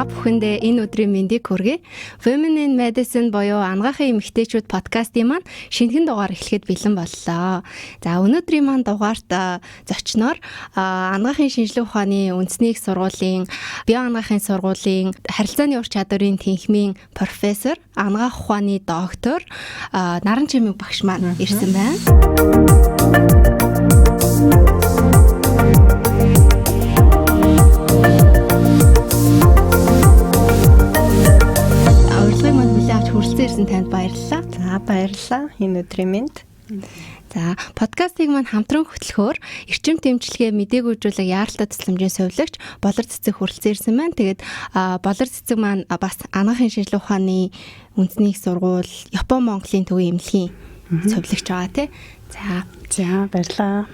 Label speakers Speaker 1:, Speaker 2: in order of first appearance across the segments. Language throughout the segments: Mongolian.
Speaker 1: Та бүхэндээ энэ өдрийн мэндийг хүргэе. Women in Medicine буюу анагаахын эмэгтэйчүүд подкастын маань шинэхэн дугаар эхлэхэд бэлэн боллоо. За, өнөөдрийн маань дугаарт зочноор анагаахын шинжлэх ухааны үндэсний их сургуулийн биоанагаахын сургуулийн харилцааны ур чадварын тэнхимийн профессор, анагаах ухааны доктор Наран Чимэг багш маань ирсэн байна. Урилгыг манд хүлээн авч хүрэлцэн ирсэн танд баярлалаа.
Speaker 2: За, баярлалаа. Энэ өдрийн мэнд.
Speaker 1: За, подкастыг маань хамтран хөтлөхөөр эрчим дэмжлэгээ мдэггүйжүүлэг яаралтай тусламжийн сувилагч Болор Цэцэг хүрэлцэн ирсэн байна. Тэгээд Болор Цэцэг маань бас анагаахын шинжлэх ухааны үндэсний их сургууль Япон Монголын төвийн эмнэлгийн сувилагч байгаа, тий.
Speaker 3: За. За, баярлалаа.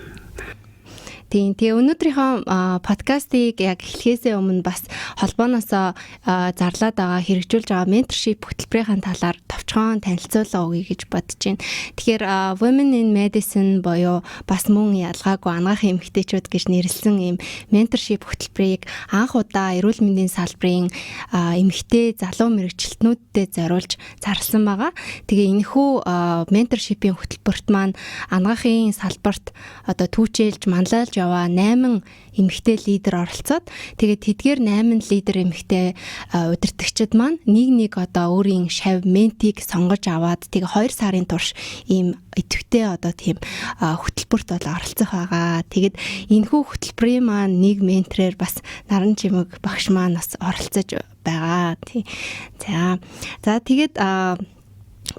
Speaker 1: Тийм. Тэгээ өнөөдрийнхөө подкастыг яг эхлэхээсээ өмнө бас холбооноос зарлаад байгаа, хэрэгжүүлж байгаа mentorship хөтөлбөрийн талаар товчхон танилцуулга өгье гэж бодож байна. Тэгэхээр Women in Medicine буюу бас мөн ялгаагүй анагаахын эмэгтэйчүүд гэж нэрлэсэн ийм mentorship хөтөлбөрийг анх удаа эрүүл мэндийн салбарын эмэгтэй залуу мэргэжилтнүүдэд зориулж зарласан байгаа. Тэгээ энэхүү mentorship-ийн хөтөлбөрт маань анагаахын салбарт одоо түүчээлж, манлайлж яваа 8 эмэгтэй лидер оролцоод, тэгээд тэдгээр 8 лидер эмэгтэй удирдагчид маань нэг нэг одоо өөрийн шавь mentee-г сонгож аваад, тэгээ 2 сарын турш ийм идэвхтэй одоо тийм хөтөлбөрт бол оролцох байгаа. Тэгээд энэхүү хөтөлбөрийн маань нэг ментороор бас Наран Чимэг багш маань бас оролцож байгаа. Тий. За. За, тэгээд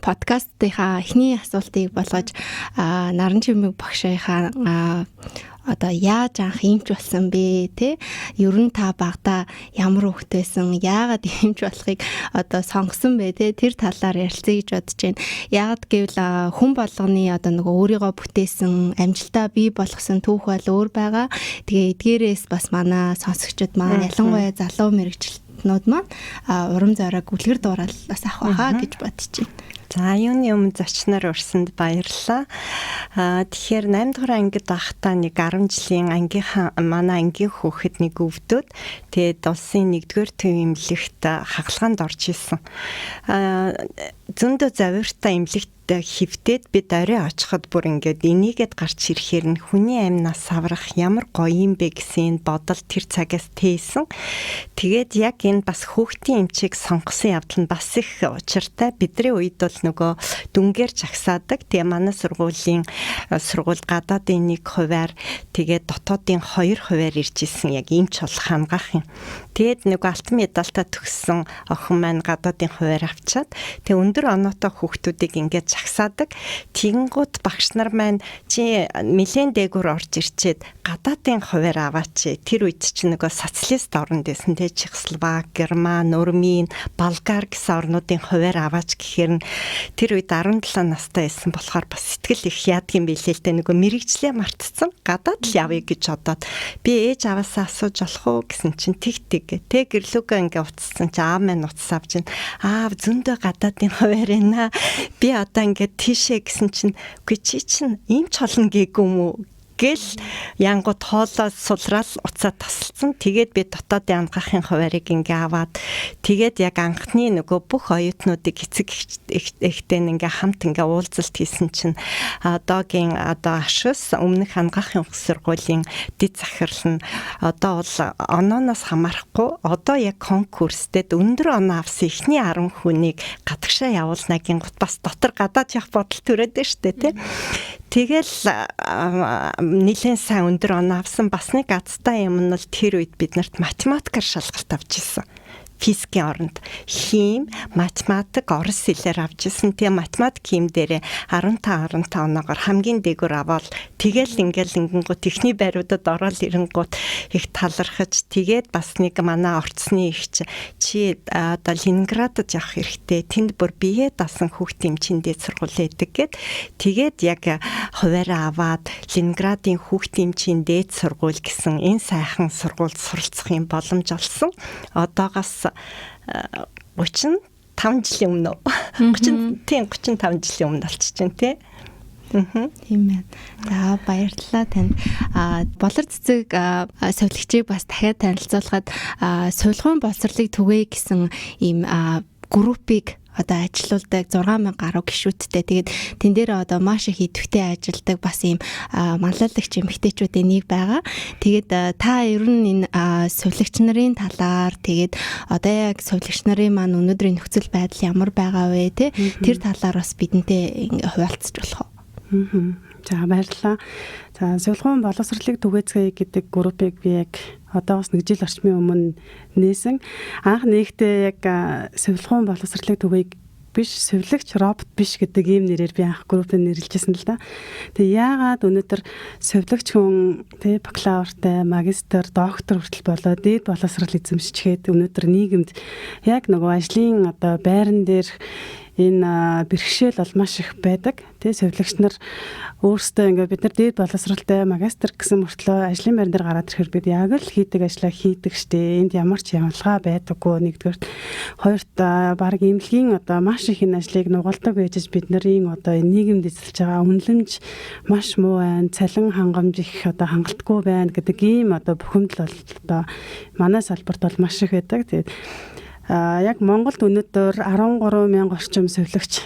Speaker 1: подкастынхаа эхний асуултыг болгож Наран Чимэг багшийнхаа одоо яаж анх эмч болсон бэ, те? Ер нь та багадаа ямар хүүхэд байсан, яагаад эмч болохыг одоо сонгосон бэ, те? Тэр талаар ярилцъя гэж бодож байна. Яагаад гэвэл хүн болгоны одоо нөгөө өөрийгөө бүтээсэн, амжилтаа бий болгосон түүх бол өөр байгаа. Тэгээ эдгээрээс бас манай сонсогчид маань, ялангуяа залуу мэргэжилтнүүд маань урам зориг, үлгэр дуурайл бас авах байхаа гэж бодож байна.
Speaker 2: За, юуны өмнө зочноор урьсанд баярлалаа. Тэгэхээр 8 дугаар ангид байхдаа нэг 10 жилийн ангийнхаа, манай ангийн хүүхэд нэг өвдөд, тэгээд улсын 1-р төвийн эмнэлэгт хагалгаанд орж исэн. Зөндөө завиртай эмнэлэгт хэвтээд бид орой очиход бүр ингээд энийгээд гарч ирэхээр нь хүний амнаас саврах ямар гоё юм бэ гэсэн энэ бодол тэр цагаас тээсэн. Тэгээд яг энэ бас хүүхдийн эмчийг сонгосон явдал нь бас их учиртай. Бидний үед бол нөгөө дүнгээр жагсаадаг. Тэгээ манай сургуулийн сургууль гадаадын 1 хувиар, тэгээд дотоодын 2 хувиар ирж исэн, яг эмч болох анагаах юм. Тэгээд нөгөө алтан медальтай төгссөн охин маань гадаадын хувиар авчаад, тэгээ өндөр оноотой хүүхдүүдийг ингээд жагсаадаг. Тэгэнгүүт багш нар маань чи нэлээд дээгүүр орж ирчээд гадаадын хувиар аваач. Тэр үед чи нөгөө социалист оронд байсан, те, Чехословак, Герман, Өрмийн, Болгар гэсэн орнуудын хувиар аваач гэхээр нь тэр үед 17 настай байсан болохоор бас сэтгэл их яадаг юм билээ л дээ. Нөгөө мэргэжлээ мартцсан, гадаад л явъя гэж бодоод би ээж аваасаа асууж болох уу гэсэн чинь тэг тэг гэ. Тэ гэрлүүгээ ингээ уцсан чи аав маань утас авч ин аав зөндөө гадаадын хувиар байна. Би одоо ингээд тийшээ гэсэн чинь үгүй, чи чинь эмч болно гээгүй юм уу гэл янгууд хоолоо сулраал уцаа тасалсан. Тэгээд би дотоодын анагаахын хувиарыг ингээ аваад, тэгээд яг анхны нөгөө бүх оюутнуудыг эцэг эхтэй ингээ хамт ингээ уулзалт хийсэн чинь одоогийн одоо ашис өмнөх анагаахын ух сургуулийн дэд захирал нь одоо бол онооноос хамаарахгүй, одоо яг конкурстэд өндөр оноо авсан эхний 10 хүнийг гадагшаа явуулна гингут бас дотор гадаад явах бодол төрөөд нь штэ, тий. Тэгэл нэлээд сайн өндөр оноо авсан. Бас нэг азтай юм нь бол тэр үед бид нарт математикаар шалгалт авч ирсэн, физикийн оронд хим, математик, орос хэлээр авч ирсэн. Тэгээ математик, хим дээрээ 15 15 оноогоор хамгийн дээгүүр аваад, тэгэл ингээл ингэнгүүт техник байруудад ороод ирэнгүүт их талархаж, тэгээд бас нэг манай орцны эгч чи одоо Ленинградад явах хэрэгтэй. Тэнд бүр бие даасан хүүхдийн эмчийн дээд сургууль байдаг гэд. Тэгээд яг хувиараа аваад Ленинградын хүүхдийн эмчийн дээд сургууль гэсэн энэ сайхан сургуульд суралцах юм боломж олсон. Одоогоос 35 жилийн өмнө. 30, тийм, 35 жилийн өмнө болчих чинь, тий.
Speaker 1: Тийм байна. За, баярлалаа танд. Болор цэцэг сувилагчийг бас дахиад танилцуулахад сувилгын боловсролыг түгээе гэсэн ийм группийг одоо ажилуулдаг 6000 гаруй гишүүдтэй. Тэгээд тэн дээр одоо маш их идэвхтэй ажилдаг бас ийм манлайлагч эмэгтэйчүүдийн нэг байгаа. Тэгээд та ер нь энэ сувилагч нарын талаар, тэгээд одоо яг сувилагч нарын маань өнөөдрийн нөхцөл байдал ямар байгаа вэ те, тэр талаар бас бидэнтэй хуваалцаж болох уу?
Speaker 3: За, баярлалаа. За, сувилгын боловсролыг түгээцгээе гэдэг группийг би яг одоогоос нэг жил орчмын өмнө нээсэн. Анх нээхдээ яг сувилгын боловсролыг түгээе биш, сувилагч робот биш гэдэг ийм нэрээр би анх группийг нэрлэжсэн л да. Тэгээ яагаад өнөөдөр сувилагч хүн тэ бакалавртай, магистр, доктор хүртэл болоод дээд боловсрол эзэмшчихэд өнөөдөр нийгэмд яг нөгөө ажлын одоо байран дээр энэ бэрхшээл бол маш их байдаг. Тэ сувилагч нар өөрсдөө ингээд бид нар дээд боловсралтай, магистр гэсэн мөртлөө ажлын байран дээр гараад ирэхээр бид яг л хийдэг ажлаа хийдэг штэ. Энд ямар ч явалгаа байдаггүй нэгдүгээрт. Хоёрт, баг эмнэлгийн одоо маш их энэ ажлыг нугалдаг байж бид нарын одоо энэ нийгэмд эзэлж байгаа үнэлэмж маш муу байна. Цалин хангамж их одоо хангалтгүй байна гэдэг ийм одоо бухимдал бол одоо манай салбарт бол маш их байдаг. Тэгээд яг Монголд өнөөдөр 13 мянга орчим сувилагч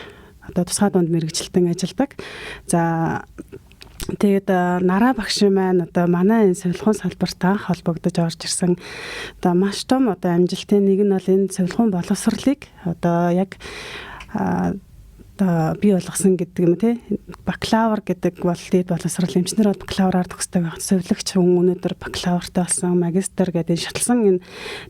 Speaker 3: одоо тусгай дунд мэргэжилтэн ажилладаг. За, тэгээд Нараа багш маань одоо манай энэ сувилгын салбарт анх холбогдож орж ирсэн одоо маш том одоо амжилтын нэг нь бол энэ сувилгын боловсролыг одоо яг одоо бий болгосон гэдэг юм тий. Бакалавр гэдэг бол дээд боловсрол, эмчнэр бол бакалавраар төгсдөг байх. Сувилагч хүн өнөөдөр бакалавртай болсон, магистр гэдэг энэ шатлсан энэ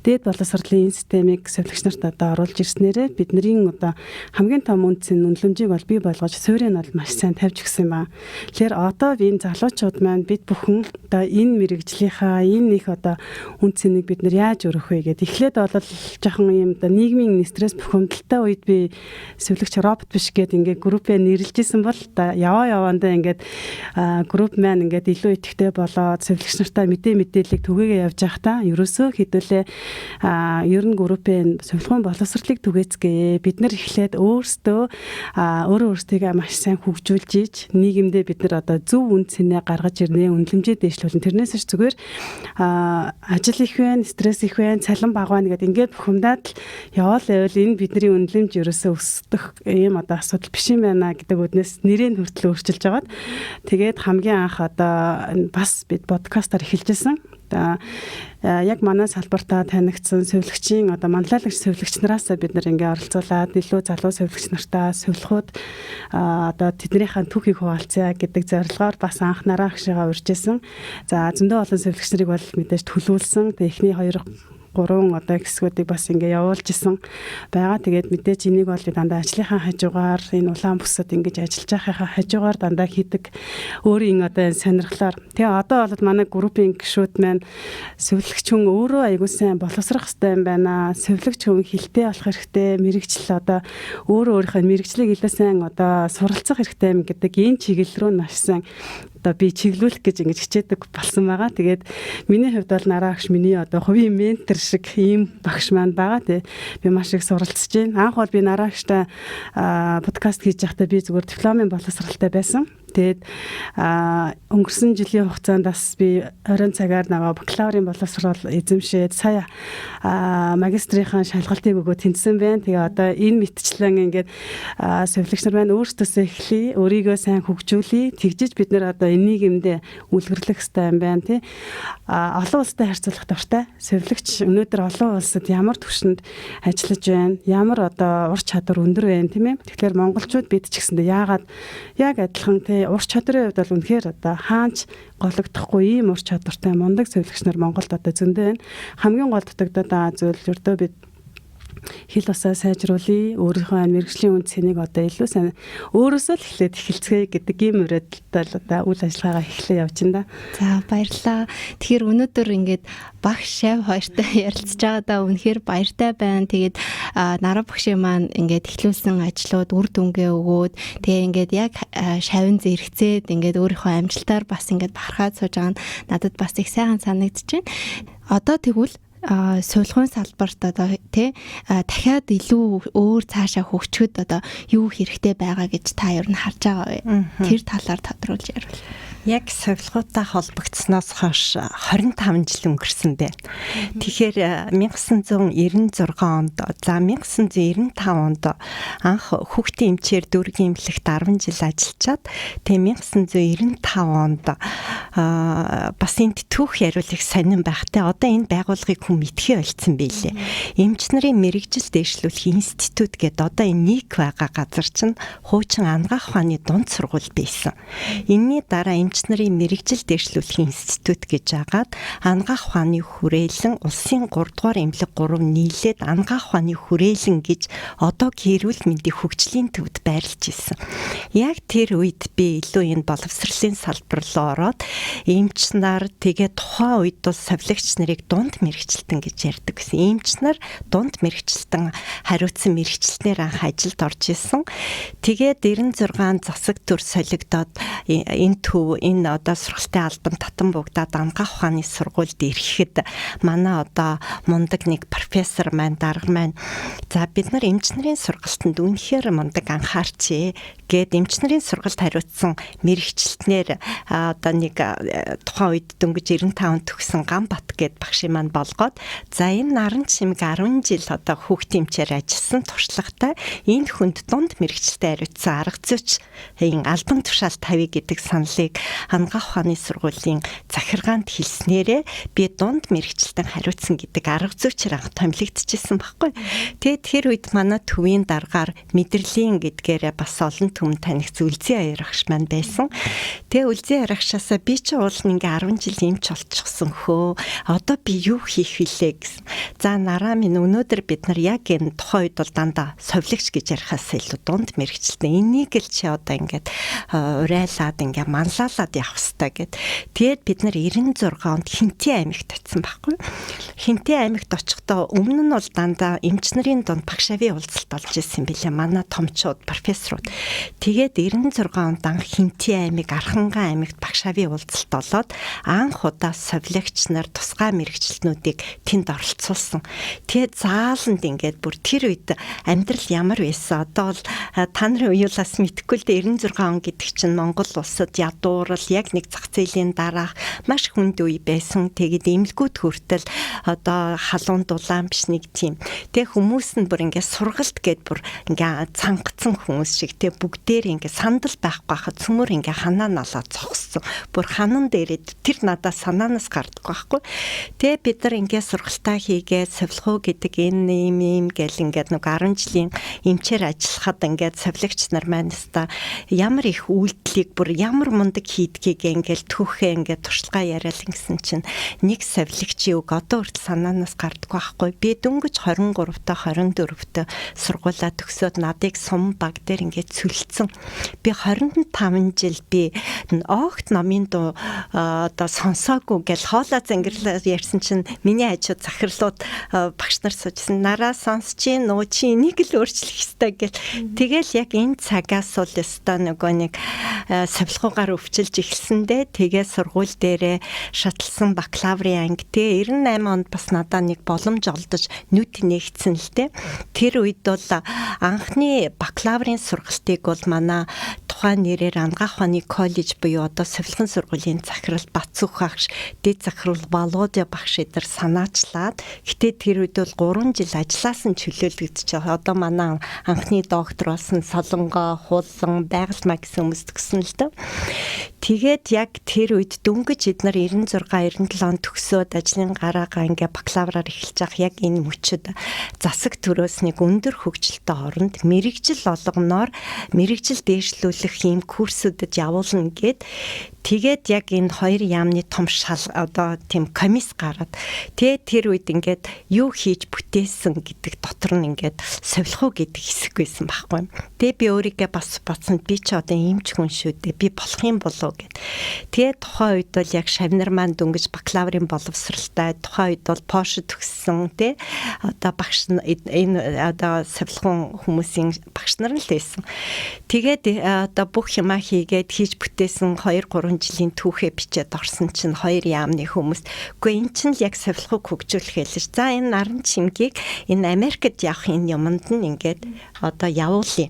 Speaker 3: дээд боловсролын системийг сувилагч нарт одоо оруулж ирснээрээ бидний одоо хамгийн том үнцэн үнэлэмжийг бол бий болгож, суурийг нь бол маш сайн тавьж өгсөн юм ба. Тэгэхээр одоо энэ залуучууд маань бид бүхэн одоо энэ мэрэгжлийнхаа энэ их одоо үнцнийг бид нар яаж өргөх вэ гэдээ эхлээд бол жоохон ийм одоо нийгмийн стресс бухимдалтай үед би сувилагч робот биш гээд ингээд группээ нэрлэжсэн бол яваа яваандаа ингээд групп маань ингээд илүү идэвхтэй болоод сувилагч нартаа мэдээллийг түгээгээ явж байхдаа ерөөсөө хэдүүлээ ер нь группээ сувилгын боловсролыг түгээцгээе. Бид нар эхлээд өөрсдөө өөрөө өөрсдийгөө маш сайн хөгжүүлж иж нийгэмдээ бид нар одоо зөв үн цэнэ гаргаж ирнэ, үнэлэмжээ дээшлүүлнэ. Тэрнээс ч зүгээр ажил их байна, стресс их байна, цалин бага байна гэдээ ингээд бухимдаад л яваал байвал энэ бидний үнэлэмж ерөөсөө өсдөх ийм одоо асуудал биш юм байна гэдэг үднээс нэрийг хүртэл өөрчилж агаад тэгээд хамгийн анх одоо бас бид подкастаар эхэлжсэн. Одоо яг манай салбартаа танигдсан сувилагчийн одоо манлайлагч сувилагч нараас бид нар ингээ оролцуулаад илүү залуу сувилагч нартаа сувилахуд одоо тэднийхээ түүхийг хуваалцъя гэдэг зорилгоор бас анх Нараа агшигаа урьж исэн. За, зөндөө олон сувилагч нарыг бол мэдээж төлөвлөсөн. Тэгээ эхний 2 3 одоо хэсгүүдийг бас ингээ явуулж исэн байгаа. Тэгээд мэдээж энийг бол би дандаа ажлынхаа хажуугаар энэ улаан бүсэд ингэж ажиллаж байхынхаа хажуугаар дандаа хийдэг өөрийн одоо энэ сонирхлоор. Тэгээ одоо бол манай группийн гишүүд маань сувилагч хүн өөрөө аягүй сайн боловсрох хэрэгтэй юм байна. Сувилагч хүн хилтэй болох хэрэгтэй, мэрэгжил одоо өөрөө өөрийнхөө мэрэгжлийг илүү сайн одоо суралцах хэрэгтэй юм гэдэг энэ чиглэл рүү маш сайн одоо би чиглүүлэх гэж ингэж хичээдэг болсон байгаа. Тэгээд миний хувьд бол Нараа агш миний одоо хувийн ментор шиг ийм багш маань байгаа. Тэгээ би маш их суралцж байна. Анх бол би Нараа агштай подкаст хийж байхдаа би зүгээр дипломын боловсралтай байсан. Тэгээд өнгөрсөн жилийн хугацаанд бас би оройн цагаар нөгөө бакалаврын боловсрол эзэмшээд сая магистрийн шалгалтыг өгөө тэнцсэн байна. Тэгээ одоо энэ мэтчлэн ингээд сувилагч нар маань өөрсдөөсөө эхлэе, өөрийгөө сайн хөгжүүлье. Тэгжиж бид нэр одоо энэ нийгэмдээ үлгэрлэх хэрэгтэй юм байна тий. Олон улстай харьцуулах дуртай. Сувилагч өнөөдөр олон улсад ямар түвшинд ажиллаж байна, ямар одоо ур чадвар өндөр байна тийм ээ. Тэгэхээр монголчууд бид ч гэсэндээ яагаад яг адилхан тий ур чадрын хувьд бол үнэхээр одоо хаанч гологдохгүй ийм ур чадвартай мундаг сувилагч нар Монголд одоо зөндөө байна. Хамгийн гол дутагдаад байгаа зүйл ердөө бид хэл усаа сайжруулъя, өөрийнхөө мэргэжлийн үн цэнийг одоо илүү сайн өөрөөсөө л эхлээд эхэлцгээе гэдэг ийм уриалтай л одоо үйл ажиллагаагаа эхлээ явж байна да.
Speaker 1: За, баярлалаа. Тэгэхээр өнөөдөр ингээд багш шав хоёртой ярилцж байгаадаа үнэхээр баяртай байна. Тэгээд Нараа багшийн маань ингээд эхлүүлсэн ажлууд үр дүнгээ өгөөд тэгээ ингээд яг шавин зэрэгцээд ингээд өөрийнхөө амжилтаар бас ингээд бахархаад сууж байгаа нь надад бас их сайхан санагдаж байна. Одоо тэгвэл сувилахын салбарт одоо тий дахиад илүү өөр цаашаа хөгжөхөд одоо юу хэрэгтэй байгаа гэж та ер нь харж байгаа вэ? Тэр талаар тодруулж ярил.
Speaker 2: Яг сувилгуутай холбогдсноос хойш 25 жил өнгөрсөн байна. Тэгэхээр 1996 онд, за 1995 онд анх хүүхдийн эмчээр дүүргийн эмнэлэгт 10 жил ажиллачаад, тэгээ 1995 онд бас энд түүх яриулах сонирн байх те. Одоо энэ байгууллагыг хүн мэдхээ болцсон билээ. Эмч нарын мэргэжил дэвшлүүлэх институт гэдэг одоо энэ НИК байгаа газар чинь хуучин анагаах ухааны дунд сургууль байсан. Энэний дараа эмч нарын мэргэжил дэвшлүүлэх институт гэж агаад анагаах ухааны хүрээлэн улсын 3 дугаар эмнэлэг 3 нийлээд анагаах ухааны хүрээлэн гэж одоо эрүүл мэндийн хөгжлийн төвд байрлаж исэн. Яг тэр үед би илүү энэ боловсролын салбар руу ороод эмч нар, тэгээ тухайн үед бол совилогч нарыг дунд мэргэжилтэн гэж ярьдаг гэсэн. Эмч нар дунд мэргэжилтэн хариуцсан мэргэжилтнээр анх ажилд орж исэн. Тэгээд 96 засаг төр солигдоод энэ төв энэ одоо сургалтын албан татан бугдаад анагаах ухааны сургуульд ирэхэд манай одоо мундаг нэг профессор маань, дарга маань, за бид нар эмч нарын сургалтанд үнэхээр мундаг анхаарчээ гээд эмч нарын сургалт хариуцсан мэрэгчлэтнэр одоо нэг тухайн үед дөнгөж 95 төгсөн Ганбат гээд багшийн маань болгоод, за энэ наран чимэг 10 жил одоо хүүхдийн эмчээр ажилласан туршлагатай энэ хүнд дунд мэрэгчлэлтэй хариуцсан арга зүйч энэ албан тушаал тавья гэдэг саналыг анагаах ухааны сургуулийн захиргаанд хэлснээрээ би дунд мэрэгчлэлтэн хариуцсан гэдэг арга зүйчээр анх томилогдчихсэн байхгүй. Тэгээд тэр үед манай төвийн даргаар мэдрэлийн гэдгээрээ бас олон түмэн таних Үлзий аяр агш маань байсан. Тэгээ Үлзий аяр агшаасаа би чи уул нь ингээ 10 жил эмч болчихсон хөө. Одоо би юу хийх вүлээ гэсэн. За нараа минь, өнөөдөр бид нар яг энэ тухайн үед бол дандаа совилогч гэж ярихаас илүү дунд мэрэгчлээ. Энийг л чи одоо ингээд урайлаад ингээ манлайлаад явах хэвээр гэд. Тэгээд бид нар 96 онд Хинтээ аймагт очисон байхгүй. Хинтээ аймагт очихдоо өмнө нь бол дандаа эмч нарын дунд багшаавын уулзалт болж исэн юм билээ. Манай томчууд, профессорууд. Тэгээд 96 онд анх Хинтээ аймаг, Архангай аймагт багшаавын уулзалт болоод анх удаа совилогч нар, тусгай мэрэгчлэтнүүдийг тэнд оролцуулсан. Тэгээд зааланд ингээд бүр тэр үед амьдрал ямар байсан. Одоо бол та нарын уюулаас мэдэхгүй л дээ, 96 он гэдэг чинь Монгол улсад ядуурал яг нэг зах зээлийн дараах маш хүнд үе байсан. Тэгээд эмнэлгүүд хүртэл одоо халуун дулаан биш нэг тийм. Тэгээ хүмүүс нь бүр ингээд сургалт гээд бүр ингээд цангацсан хүмүүс шиг тэг бүгдээр ингээд сандал байхгүй хахад цөмөр ингээд ханаа налаа зогссон. Бүр ханан дээрээ тэр надаа санаанаас гардаггүй байхгүй. Тэгээ бид нар ингээд сургалтаа хийгээд совилгоо гэдэг энэ ийм ийм гэл ингээд нэг 10 жилийн эмчээр ажиллахад ингээд совилогч нар маань өста ямар их үйлдэлийг бүр ямар мундаг хийдгийг ингээд түүхээ ингээд туршлагаа яриад ингэсэн чинь нэг совилогчийн үг одоо хүртэл санаанаас гардаггүй байхгүй. Би дөнгөж 23 та 24 та сургуулаа төгсөөд надыг сум баг дээр ингээд цөлцсөн. Би 25 жил би огт номын дуу одоо сонсоогүй гэл хоолой зангирлаа ярьсан чинь миний хажууд захирлууд багш нар суужсэн. Нараа сонсч чинь нөө чи энийг л өөрчлөх ёстой гэл. Тэгэл яг энэ цагаас бол ёстой нөгөө нэг савилгуугаар өвчилж эхэлсэндээ тэгээ сургууль дээрээ шатлсан бакалаврын анги. Тэгээ 98 онд бас надаа нэг боломж олдож нүд нээгдсэн л дээ. Тэр үед бол анхны бакалаврын сургалтыг бол манай тухайн нэрээр Анагаах ухааны коллеж буюу одоо сувилахын сургуулийн захирал Батсүх агш, дэд захирал Володя багш эдэр санаачлаад, гэтээ тэр үед бол 3 жил ажилласан чөлөөлөгдөж одоо манай анхны доктор болсон Солонгоо, Хулан, Байгалмаа гэсэн хүмүүс төгсөн л дөө. Тэгээд яг тэр үед дөнгөж эднэр 96 97 он төгсөөд ажлын гараагаа ингээ бакалавраар эхэлж байгаа яг энэ мөчөд засаг төрөөс нэг өндөр хөгжилтэй оронд мэрэгжил олгоноор мэрэгжил дээшлүүлэх ийм курсүүдэд явуулна гэд. Тэгээд яг энэ хоёр яамны том шал одоо тийм комисс гараад, тэгээд тэр үед ингээд юу хийж бүтээсэн гэдэг дотор нь ингээд совилох уу гэдэг хэсэг байсан байхгүй. Тэгээ би өөрийгөө бас бодсон, би ч одоо ийм ч хүн шүү дээ. Би болох юм болов гэд. Тэгээд тухайн үед бол яг шавнар маань дөнгөж бакалаврын боловсралтай, тухайн үед бол Польш төгссөн тий. Одоо багш энэ одоо совилгон хүмүүсийн багш нар л байсан. Тэгээд одоо бүх юмаа хийгээд хийж бүтээсэн 2 3 25 жилийн түүхээ бичээд орсон чинь хоёр яамны хүмүүс үгүй эн чинь л яг сувилахыг хөгжүүлэх хэлж. За энэ наран чимгийг энэ Америкт явах энэ юмд нь ингээд одоо явуулъя.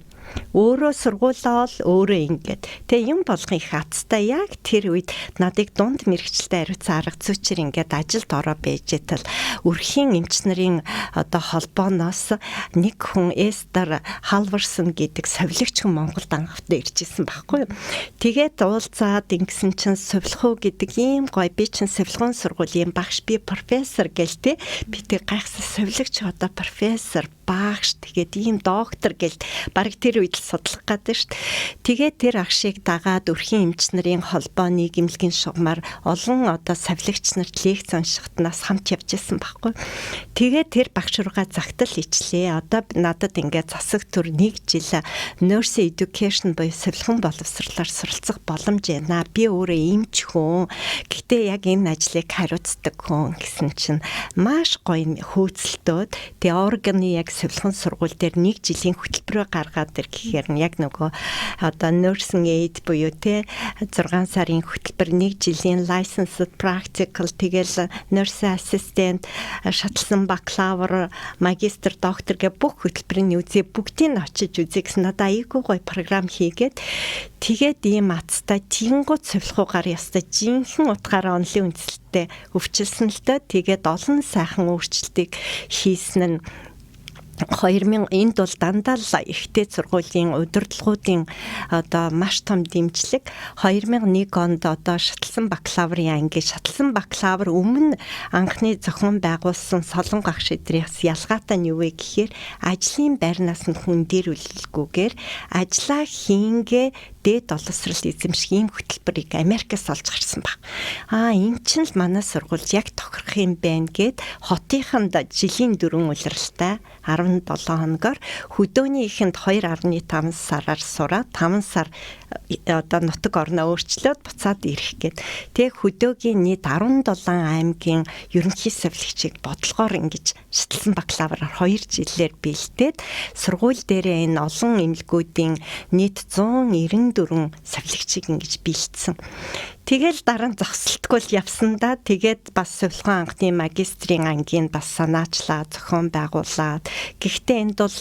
Speaker 2: Өөрөө сургуулаа л өөрөө ингээд. Тэгээ юм болгон их азтай яг тэр үед надыг дунд мэрэгчлээ хариуцсан арга зүйчээр ингээд ажилд ороо байж тал өрхийн эмч нарын одоо холбооноос нэг хүн Эстер Халварсон гэдэг совилогч хүн Монголд анхтай ирж исэн байхгүй юу. Тэгээд уулзаад ингэсэн чинь сувилах уу гэдэг ийм гоё би чинь сувилгын сургуулийн багш би профессор гэл те би тэг гайхсан совилогч одоо профессор багш тэгээд ийм доктор гэл бараг тэр үед л судлах гэдэг шүү дээ. Тэгээд тэр агшийг дагаад өрхийн эмч нарын холбооны гимлэгийн шугамар олон одоо савлагч нарт лекц уншихтнаас хамт явж исэн байхгүй. Тэгээд тэр багш руугаа загтал ичлээ. Одоо надад ингээд засаг төр нэг жил nurse education буюу савлхан боловсрлоор суралцах боломж байна. Би өөрөө эмч хүн. Гэтэ яг энэ ажлыг хариуцдаг хүн гэсэн чинь маш гоё хөөцөлтөөд тэгээ органы яг сувилхан сургууль дээр нэг жилийн хөтөлбөрөө гаргаад ир гэхээр нь яг нөгөө одоо nursing aid буюу те 6 сарын хөтөлбөр нэг жилийн licensed practical тэгэл nurse assistant шатлсан бакалавр магистр доктор гэх бүх хөтөлбөрийн үзээ бүгдийг нь очиж үзье гэсэн надад айгүй гоё програм хийгээд тэгээд ийм азтай тэгэнгүүт сувилахуугаар ястай жинхэнэ утгаараа онлын үндэслэлтэй өвчлсөн л доо. Тэгээд олон сайхан өөрчлөлтийг хийсэн нь 2000 энд бол дандаа л ихтэй сургуулийн удирдлагуудын одоо маш том дэмжлэг. 2001 онд одоо шатлсан бакалаврын анги шатлсан бакалавр өмнө анхны зохион байгуулсан Солонго ах шидрээс ялгаатай нь юу вэ гэхээр ажлын байрнаас нь хүн дээрүүлэлгүйгээр ажлаа хийнгээ дээд боловсрал эзэмших ийм хөтөлбөрийг Америкаас олж гарсан баг. Аа эн чинь л манай сургуульд яг тохирох юм байна гэд хотынханд жилийн дөрвөн улиралтай 17 хоногор хөдөөний ихэнд 2.5 сараар сураад 5 сар одоо нутаг орноо өөрчлөөд буцаад ирэх гээд. Тэг хөдөөгийн нийт 17 аймгийн ерөнхий сувилагчийг бодлогоор ингэж шатлсан бакалавраар 2 жилээр бэлдээд сургууль дээрээ энэ олон эмнэлгүүдийн нийт 194 сувилагчийг ингэж бэлдсэн. Тэгэл дараа нь зогсолтгүй л явсан да. Тэгээд бас сувилгын анхны магистрийн ангийн бас санаачлаа, зохион байгуулад. Гэхдээ энд бол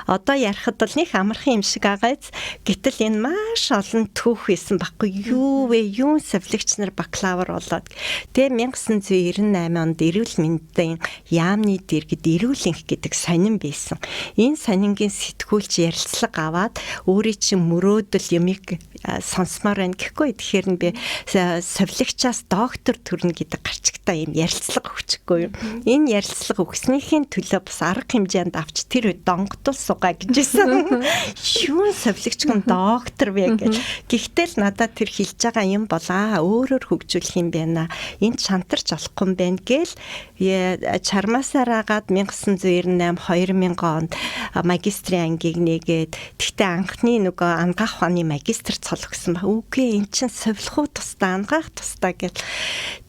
Speaker 2: одоо ярихад бол нэг амархан юм шиг агайз. Гэтэл энэ маш олон түүх байсан байхгүй юу вэ? Юун сувилагч нар бакалавр болоод. Тэгээ 1998 онд эрүүл мэндийн яамны дэргэд эрүүл энх гэдэг сонин байсан. Энэ сонингийн сэтгүүлч ярилцлага аваад өөрийн чинь мөрөөдөл юмыг сонсомоор байна гэхгүй. Тэгэхээр нь би совилогчаас доктор төрнө гэдэг гарчигтай юм ярилцлага өгчихгүй юу. Энэ ярилцлага өгснийхийн төлөө бас арга хэмжээнд авч тэр үед донготол суугаа гэж байсан. Юун совилогч хүн доктор вэ гэж. Гэхдээ л надад тэр хэлж байгаа юм бол аа өөрөөр хөгжүүлэх юм байна. Энд шантарч болохгүй юм байна гээл чармаасаар агаад 1998 2000 онд магистрийн ангийг нээгээд тэгтээ анхны нөгөө ангаах ухааны магистр цол өгсөн ба. Үгүй эн чин сувилах тусдаа ангаах тусдаа гэл.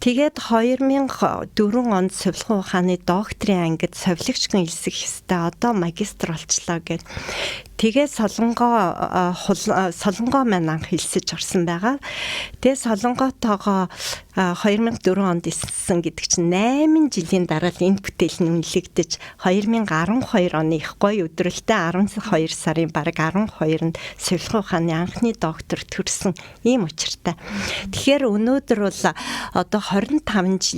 Speaker 2: Тэгээд 2004 онд сувилахын ухааны докторийн ангид совилогч хүн элсэх ёстой. Одоо магистр болчлоо гэд. Тэгээ Солонгоо Солонгоо маань анх элсэж орсон байгаа. Тэгээ Солонгоотойгоо 2004 онд элссэн гэдэг чинь 8 жилийн дараа л энэ бүтээл нь үнэлэгдэж 2012 оны их гоё өдрөлтөө 12 сарын бараг 12-нд сувилахын ухааны анхны доктор төрсөн ийм учиртай. Тэгэхээр өнөөдөр бол одоо 25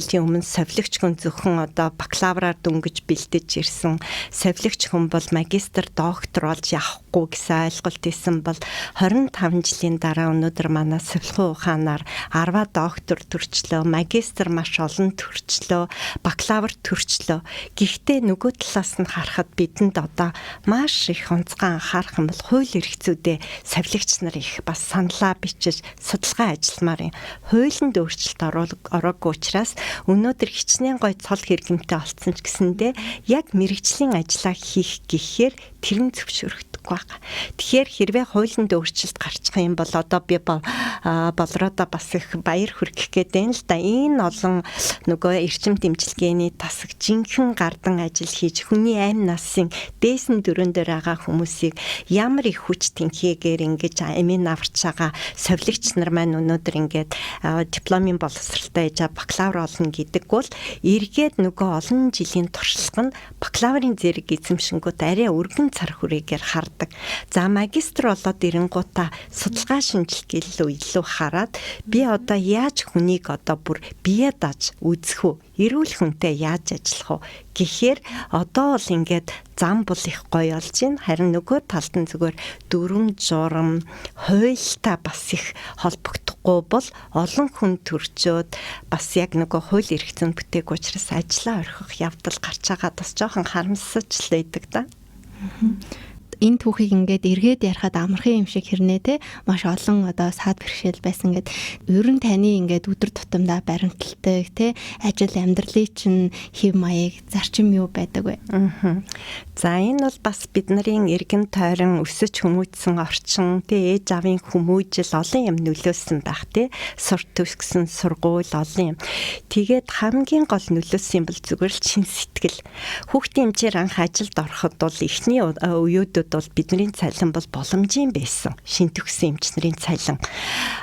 Speaker 2: жилийн өмнө совилогч хүн зөвхөн одоо бакалавраар дөнгөж бэлдэж ирсэн совилогч хүн бол магистр доктор болж явахгүй гэсэн ойлголт исэн бол 25 жилийн дараа өнөөдөр манай сувилахын ухаанаар 10 доктор төрчлөө, магистр маш олон төрчлөө, бакалавр төрчлөө. Гэхдээ нөгөө талаас нь харахад бидэнд одоо маш их онцгой анхаарах юм бол хууль эрх зүйдээ совилогч нар их бас саналаа бичиж судалгаа ажилламаар юм. Хуулинд өөрчлөлт ороогүй учраас өнөөдөр хичнээн гой цол хэрэгэмтэй олцсон ч гэсэндээ яг мэрэгжлийн ажлаа хийх гэхээр Тэр нь зөвшөөрөгдөхгүй байгаа. Тэгэхээр хэрвээ хуулинд өөрчлөлт гарчих юм бол одоо би болроодоо бас их баяр хүргэх гээд байна л да. Энэ олон нөгөө эрчим дэмжлэгээний тасаг жинхэнэ гардан ажил хийж хүний амь насын дээсэн дөрөн дээр байгаа хүмүүсийг ямар их хүч тэнхээгээр ингэж амийг аварч байгаа совилогч нар маань өнөөдөр ингээд дипломын боловсралтай ээж бакалавр олно гэдэг бол эргээд нөгөө олон жилийн туршлага нь бакалаврын зэрэг эзэмшингүүд арай өргөн цар хүрээгээр хардаг. За магистр болоод ирэнгуутаа судалгаа шинжилгээ илүү хараад би одоо яаж хүнийг одоо бүр бие дааж үзэх үү? Эрүүл хүнтэй яаж ажиллах уу? Гэхээр одоо бол ингээд зам бол их гоё болж байна. Харин нөгөө талд нь зүгээр дүрм журам хуультай бас их холбогдохгүй бол олон хүн төрчөөд бас яг нөгөө хууль эрх зүйн бүтээг учраас ажлаа орхих явдал гарч байгаа бас жоохон харамсаж л байдаг да.
Speaker 1: Энэ түүхийг ингээд эргээд ярихад амархан юм шиг хэрнээ те маш олон одоо саад бэрхшээл байсан гэд ер нь таны ингээд өдөр тутамдаа баримталдаг те ажил амьдралын чинь хэв маяг зарчим юу байдаг вэ?
Speaker 2: За энэ бол бас бидний эргэн тойрон өсөж хүмүүжсэн орчин те ээж аавын хүмүүжил олон юм нөлөөлсөн байх те сур төгссөн сургууль олон юм. Тэгээд хамгийн гол нөлөөлсөн юм бол зүгээр л чин сэтгэл. Хүүхдийн эмчээр анх ажилд ороход бол эхний үеүүдэд бол бидний цалин бол боломжийн байсан. Шин төгссөн эмч нарын цалин.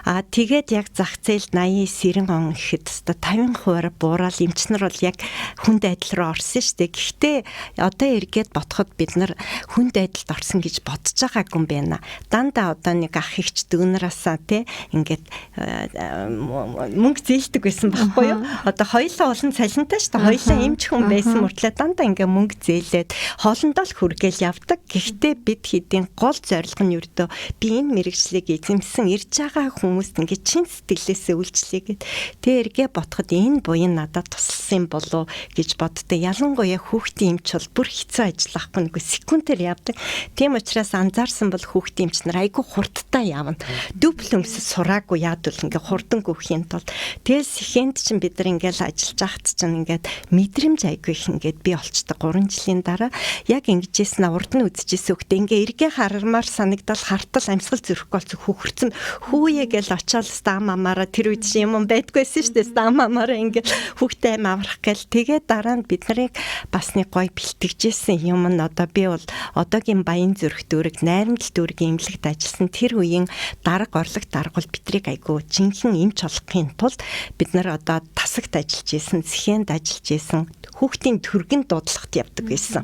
Speaker 2: Аа тэгээд яг зах зээл 89 90 он гэхэд өстой 50%-аар буурал эмч нар бол яг хүнд байдал руу орсон шүү дээ. Гэхдээ одоо эргээд бодоход бид нар хүнд байдалд орсон гэж бодож байгаагүй юм байна. Дандаа одоо нэг ах эгч дүүнраасаа те ингээд мөнгө зээлдэг байсан байхгүй юу? Одоо хоёулаа олон цалинтай шүү дээ. Хоёулаа эмч хүн байсан мөртлөө дандаа ингээд мөнгө зээлээд хоолндоо л хүргээл явдаг. Гэхдээ бид хэдийн гол зорилго нь ердөө би энэ мэрэгжлийг эзэмсэн ирж байгаа хүмүүст ингээд чин сэтгэлээсээ үйлчлэе гэд. Тэ эргээ ботход энэ буян надад тусалсан болов гэж боддог. Ялангуяа хүүхдийн эмч бол бүр хэцүү ажил ахгүй нэг секундээр явдаг. Тийм учраас анзаарсан бол хүүхдийн эмч нар айгүй хурдтай явна. Дүүбл өмсөж сураагүй яадвал ингээ хурдан гүөхийн тулд. Тэгэл сэхэнд чинь бид нар ингээл ажиллаж байхад чинь ингээд мэдрэмж айгүй их ингээд би олчтой 3 жилийн дараа яг ингэжсэн урд нь үзчихсэн хүүхдээ ингээ эргээ хармаар санагдал хартал амьсгал зөрөхгүй болсон хөхөрцөн хүүе гэл очиод стам амаараа тэр үед чинь юм байдгүйсэн шүү дээ. Стам амаараа ингээ хүүхдээ аим аврах гээл тэгээд дараа нь бид нарыг бас нэг гой бэлтгэжсэн юм нь одоо би бол одоогийн Баян зүрх дүүрэг найрамдал дүүргийн эмнэлэгт ажилласан тэр үеийн дарга орлог дарга бол бидрийг айгүй жинхэнэ эмч болгохын тулд бид нар одоо тасагт ажиллаж исэн, сэхэнд ажиллаж исэн, хүүхдийн төргөн дуудлагт явдаг байсан.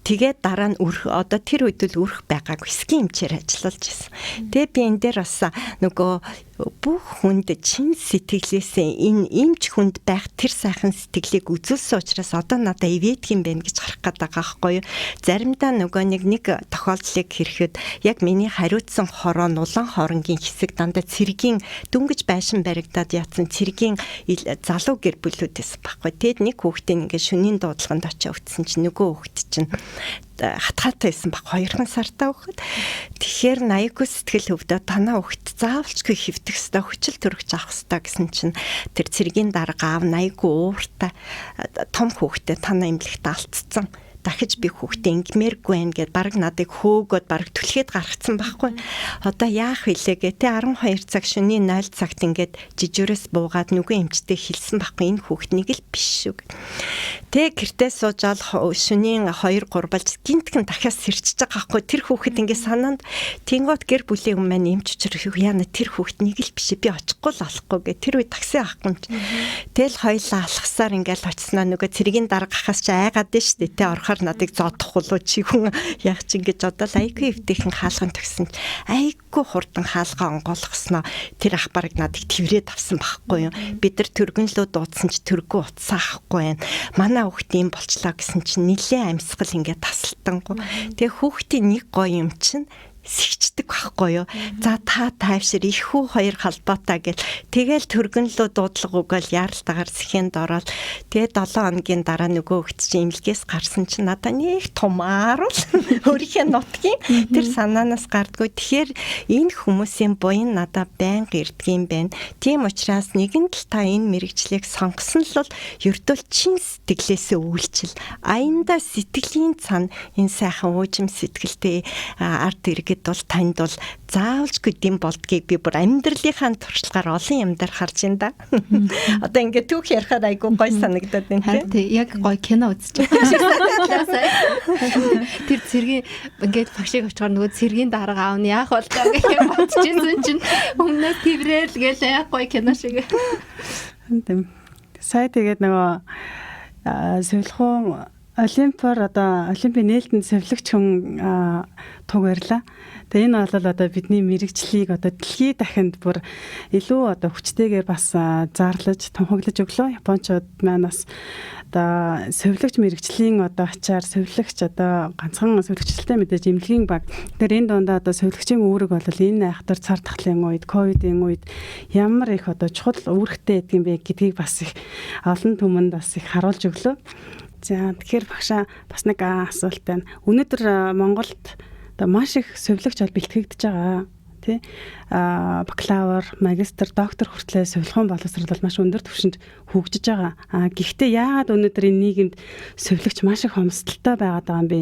Speaker 2: Тэгээд дараа нь өрх одоо тэр үед л өрх байгаагүй хэсгийн эмчээр ажиллаж исэн. Тэгээ би энэ дээр бас нөгөө бүх хүнд чин сэтгэлээсээ энэ эмч хүнд байх тэр сайхан сэтгэлийг үзүүлсэн учраас одоо надад ивэдг юм байна гэж харах гээд байгаа байхгүй юу. Заримдаа нөгөө нэг тохиолдлыг хэрэгхэд яг миний хариуцсан хороо нулан хоронгийн хэсэг дандаа цэргийн дөнгөж байшин баригдаад яатсан цэргийн залуу гэр бүлүүд байсан байхгүй. Тэгэд нэг хүүхдээ ингээд шөнийн дуудлаганд очиж өвдсөн чинь нөгөө хүүхд чинь хатгаатай байсан баг 2 сартай хүүхэд. Тэгэхээр 89 сэтгэл хөвдөө танаа хүүхэд заавалчгүй хөвдөх ёстой, хүчил төрөгч авах ёстой гэсэн чинь тэр цэргийн дарга аав 89 ууртай том хүүхдээ танаа эмнэлэгт алдцсан. Дахиж би хүүхдээ ингэмээргүй байх гэд баг надыг хөөгөөд баг түлхээд гаргацсан байхгүй. Одоо яах вүлээ гэ тэ 12 цаг шөнийн 0 цагт ингээд жижүүрээс буугаад нүгэн эмчтэй хэлсэн байхгүй энэ хүүхд нэг л биш шүү. Тэ гэртээ суужаал шөнийн 2 3 болж гинтгэн дахиад сэрчиж байгаа байхгүй. Тэр хүүхэд ингээд санаанд тэнгуут гэр бүлийн хүмүүс маань эмч учир яана тэр хүүхд нэг л биш би очихгүй л болохгүй гэ тэр үе такси авахгүй юм чи. Тэгэл хоёлаа алхасаар ингээд очсноо нөгөө цэргийн дарга ахаас чи айгаад нь шүү дээ тэ орохоор надыг зодох болоо чи хүн яг чи ингэж бодоол айгүй эвтэйхэн хаалган төгсөн айгүй хурдан хаалгаа онгойлгосноо тэр ах бараг надыг тэрврээд авсан байхгүй юу. Бид нар төргөнлөө дуудсан чи төргөө утсаа авахгүй байна. Манай хүүхд ийм болчлаа гэсэн чинь нилээ амьсгал ингээд тасалтангу. Тэгээ хүүхдийн нэг гоё юм чинь сэгчдэг байхгүй юу. За та тайвшир их хүү хоёр холбоотой гэл тэгэл төргөнлөө дуудлага өгөөл яаралтайгаар сэхэнд ороод тэгээ 7 хоногийн дараа нөгөө хөгт чинь эмнэлгээс гарсан чинь надаа нэг тумааруул өөрийнхөө нутгийн тэр санаанаас гардггүй. Тэгэхээр энэ хүмүүсийн буян надаа байнга ирдэг юм байна. Тийм учраас нэгэн тал та энэ мэрэгчлийг сонгосон л бол ердөө чин сэтгэлээсээ үйлчил. Аянда сэтгэлийн цан энэ сайхан уужим сэтгэлтэй ард иргэд бол танд бол заавалжгүй дэм болдгийг би бүр амьдралынхаа туршлагаар олон юм дээр харж байна да. Одоо ингээд түүх ярихаар айгүй гой санагдаад байна
Speaker 1: тий. Яг гой кино үзэж байгаа шиг санагдлаа сая. Тэр цэргийн ингээд багшийг очихоор нөгөө цэргийн дарга аав нь яах бол таа гэх юм бодчихсон чинь өмнөөс тэрэл гээл яг гой кино шиг.
Speaker 3: Тийм. Сая тэгээд нөгөө сувилахуун Олимпиар одоо Олимпийн нээлтэнд сувилагч хүн туг барьлаа. Тэгээ энэ бол одоо бидний мэрэгчлийг одоо дэлхийд дахинд бүр илүү одоо хүчтэйгээр бас зарлаж тунхаглаж өглөө. Япончууд маань бас одоо сувилагч мэрэгчлийн одоо ачаар сувилагч одоо ганцхан сувилагчлалтай мэдээж эмнэлгийн баг. Тэгэхээр энэ дундаа одоо сувилагчийн үүрэг бол энэ айхтар цар тахлын үед, ковидын үед ямар их одоо чухал үүрэгтэй байдаг юм бэ гэдгийг бас их олон түмэнд бас их харуулж өглөө. За тэгэхээр багшаа бас нэг асуулт байна. Өнөөдөр Монголд одоо маш их сувилагч бол бэлтгэгдэж байгаа тий. Бакалавр, магистр, доктор хүртлээр сувилахуун боловсрол бол маш өндөр түвшинд хөгжиж байгаа. Гэхдээ яагаад өнөөдөр энэ нийгэмд сувилагч маш их хомсдолтой байгаад байгаа юм бэ?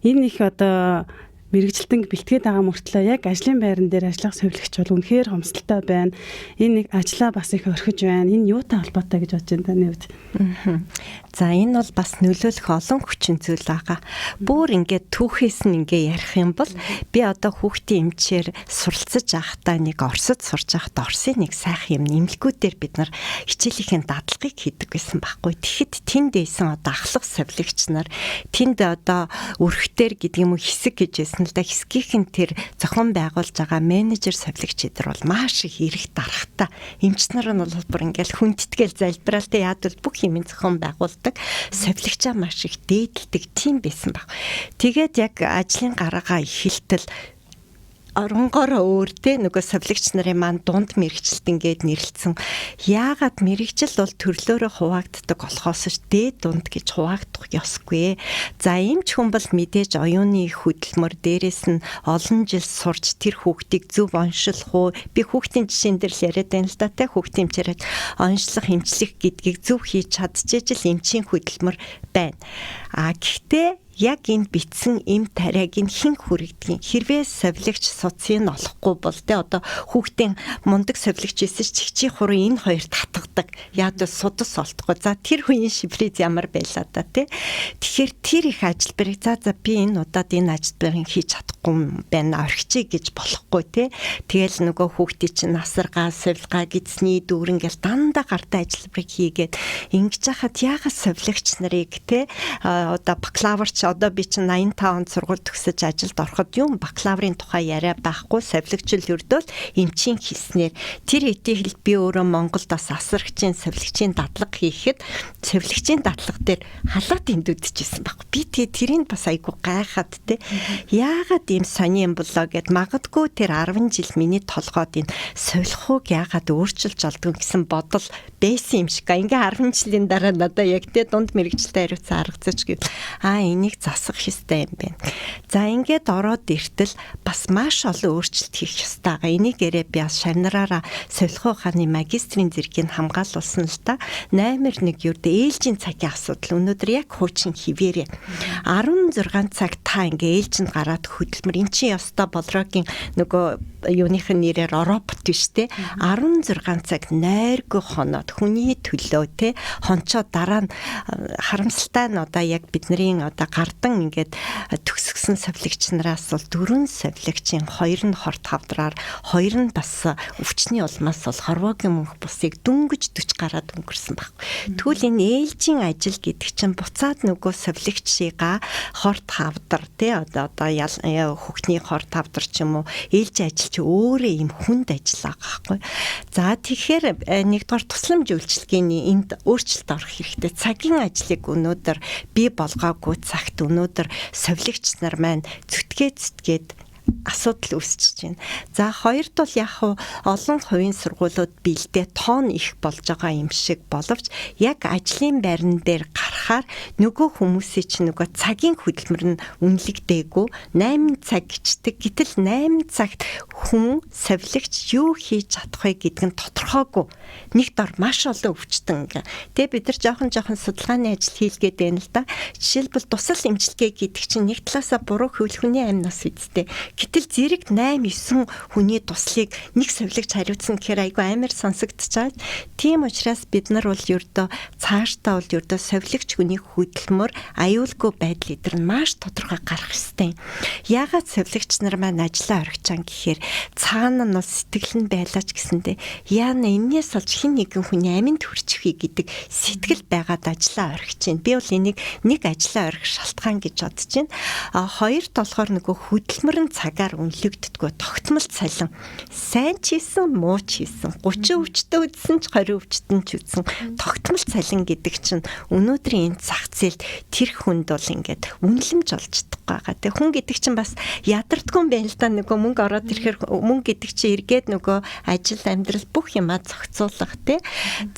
Speaker 3: Энэ их одоо мэрэгжилтэн бэлтгээд байгаа мөртлөө яг ажлын байран дээр ажиллах сувилагч бол үнэхээр хомсдолтой байна. Энэ нэг ажлаа бас их орхиж байна. Энэ юутай холбоотой гэж бодож байна таны хувьд?
Speaker 2: За энэ бол бас нөлөөлөх олон хүчин зүйл байгаа. Бүр ингээд түүхээс нь ингээ ярих юм бол би одоо хүүхдийн эмчээр суралцаж байхдаа нэг Оросд сурч байхдаа Оросын нэг сайхан юм нэмлэгүүдээр бид нар хичээлийнхэн дадлагыг хийдэг байсан байхгүй. Тэгэхэд тэнд байсан одоо ахлах сувилагч нар тэнд одоо өрхтөр гэдэг юм уу хэсэг гэж байсан л да. Хэсгийнх нь тэр зохион байгуулж байгаа менежер сувилагч эдэр бол маш их эрх дарахтай. Эмч нар нь бол бүр ингээл хүндтгэл залбираалтай яад бол бүх юм зохион байгуулдаг. Сувилагчаа маш их дээдэлдэг тийм байсан баг. Тэгээд яг ажлын гарагаа эхэлтэл оронгороо өөр те нөгөө сувилагч нарын маань дунд мэрэгчлэлт ингээд нэрлэлсэн. Яагаад мэрэгжил бол төрлөөрөө хуваагддаг болохоос ш дээд дунд гэж хуваагдах ёсгүй. За эмч хүн бол мэдээж оюуны хөдөлмөр дээрээс нь олон жил сурч тэр хүүхдийг зөв оншилох уу? Би хүүхдийн жишээн дээр л яриад байна л да те хүүхдийн эмчээрээ оншлох, эмчлэх гэдгийг зөв хийж чадчихэж л эмчийн хөдөлмөр байна. А гэхдээ яг энэ битсэн эм тариаг нь хэн хүргэдэг? Хэрвээ сувилагч суцыг нь олохгүй бол те одоо хүүхдийн мундаг сувилагч байсан ч чигчийн хуруу энэ хоёр татгадаг. Яг л судас олдохгүй. За тэр хүний шифриз ямар байлаа да те. Тэгэхээр тэр их ажилбарыг за би энэ удаад энэ ажилбарыг хийж чадахгүй байна орхичих гэж болохгүй те. Тэгэл нөгөө хүүхдийн чинь насаргаа, сувилгаа, гидсний дүүрэн гэл дандаа гартаа ажилбарыг хийгээд ингэж хахад яагаад сувилагч нарыг те одоо бакалаврч одоо би чинь 85 онд сургууль төгсөж ажилд ороход юм бакалаврын тухай яриа байхгүй сувилагч л өрдөөл эмчийн хэлснээр тэр хэдий би өөрөө Монголд бас асрагчийн сувилагчийн дадлага хийхэд сувилагчийн дадлага дээр халаад эндүүдчихсэн байхгүй. Би тэгээ тэрийг бас айгу гайхаад те яагаад ийм сони юм болоо гэд магадгүй тэр 10 жил миний толгойд энэ сувилахуйг яагаад өөрчилж олдгүй гэсэн бодол байсан юм шиг. Ингээ 10 жилийн дараа надаа яг те дунд мэрэгчлээ хариуцсан арга зүйч гэв. Аа энийг засах ёстой юм байна. За ингээд ороод иртэл бас маш олон өөрчлөлт хийх ёстой байгаа. Энийг ярээ би бас шавнараараа сувилахуй ухааны магистрийн зэргийг хамгаалуулсан л та. 8-1 юрд ээлжийн цагийн асуудал өнөөдөр яг хуучин хിവэрэ. 16 цаг та ингээ ээлжинд гараад хөдөлмөр эн чинь ёстой болрогийн нөгөө юуных нь нэрээр робот биш те 16 цаг нойргүй хоноод хүний төлөө те хончоо дараа нь харамсалтай нь одоо яг бидний одоо гардан ингээд төгсгсөн сувилагч нараас бол 4 сувилагчийн 2 нь хорт хавдраар 2 нь бас өвчний улмаас бол хорвоогийн мөнх бусыг дөнгөж 40 гараад өнгөрсөн баг. Тэгвэл энэ ээлжийн ажил гэдэг чинь буцаад нөгөө сувилагчигаа хорт хавдар те одоо хөхний хорт хавдар ч юм уу ээлжийн ажил чи өөрөө юм хүнд ажил байгаа байхгүй. За тэгэхээр нэгдүгээр тусламж үйлчилгээний энд өөрчлөлт орох хэрэгтэй. Цагийн ажлыг өнөөдөр бий болгоогүй цагт өнөөдөр сувилагч нар маань зүтгээд Асуудал үүсэж байна. За, хоёрт бол яг хуу олон хувийн сургуулиуд бэлдээ тоон их болж байгаа юм шиг боловч яг ажлын байран дээр гарахаар нөгөө хүмүүсийн чинь нөгөө цагийн хөдөлмөр нь үнэлэгдээгүй, 8 цаг гэчдэг. Гэтэл 8 цагт хүн совилогч юу хийж чадах вэ гэдг нь тодорхойгүй. Нэг дор маш олон өвчтөн ингээ. Тэгээ бид нар жоохон жоохон судалгааны ажил хийлгээд байна л да. Жишээлбэл, дусал эмчилгээ гэдэг чинь нэг талаасаа буруу хөвлөхөний амнаас үсттэй. Гэтэл зэрэг 8 9 хүний туслыг нэг совилогч хариуцсан гэхээр айгүй амар сонсогдчихаад. Тийм учраас бид нар бол ердөө цаашдаа бол ердөө совилогч хүний хөдөлмөр, аюулгүй байдал эдэр нь маш тодорхой гарах ёстой. Яагаад совилогч нар маань ажлаа орхичаан гэхээр цаана нь бол сэтгэл нь байлаач гэсэндээ яана энээс олж хэн нэгэн хүний аминд хүрчихвээ гэдэг сэтгэл байгаад ажлаа орхиж байна. Би бол энийг нэг ажлаа орхих шалтгаан гэж бодож байна. А хоёрт болохоор нөгөө хөдөлмөр нь цагаар үнэлэгддэггүй, тогтмол цалин. Сайн ч хийсэн, муу ч хийсэн, 30 өвчтөө үзсэн ч 20 өвчтөн ч үзсэн тогтмол цалин гэдэг чинь өнөөдрийн энэ зах зээлд тэр хүнд бол ингээд үнэлэмж олж чадахгүй байгаа. Тэг хүн гэдэг чинь бас ядардгүй юм байна л да, нөгөө мөнгө ороод ирэхээр мөнгө гэдэг чинь эргээд нөгөө ажил, амьдрал бүх юмаа зохицуулах, тий.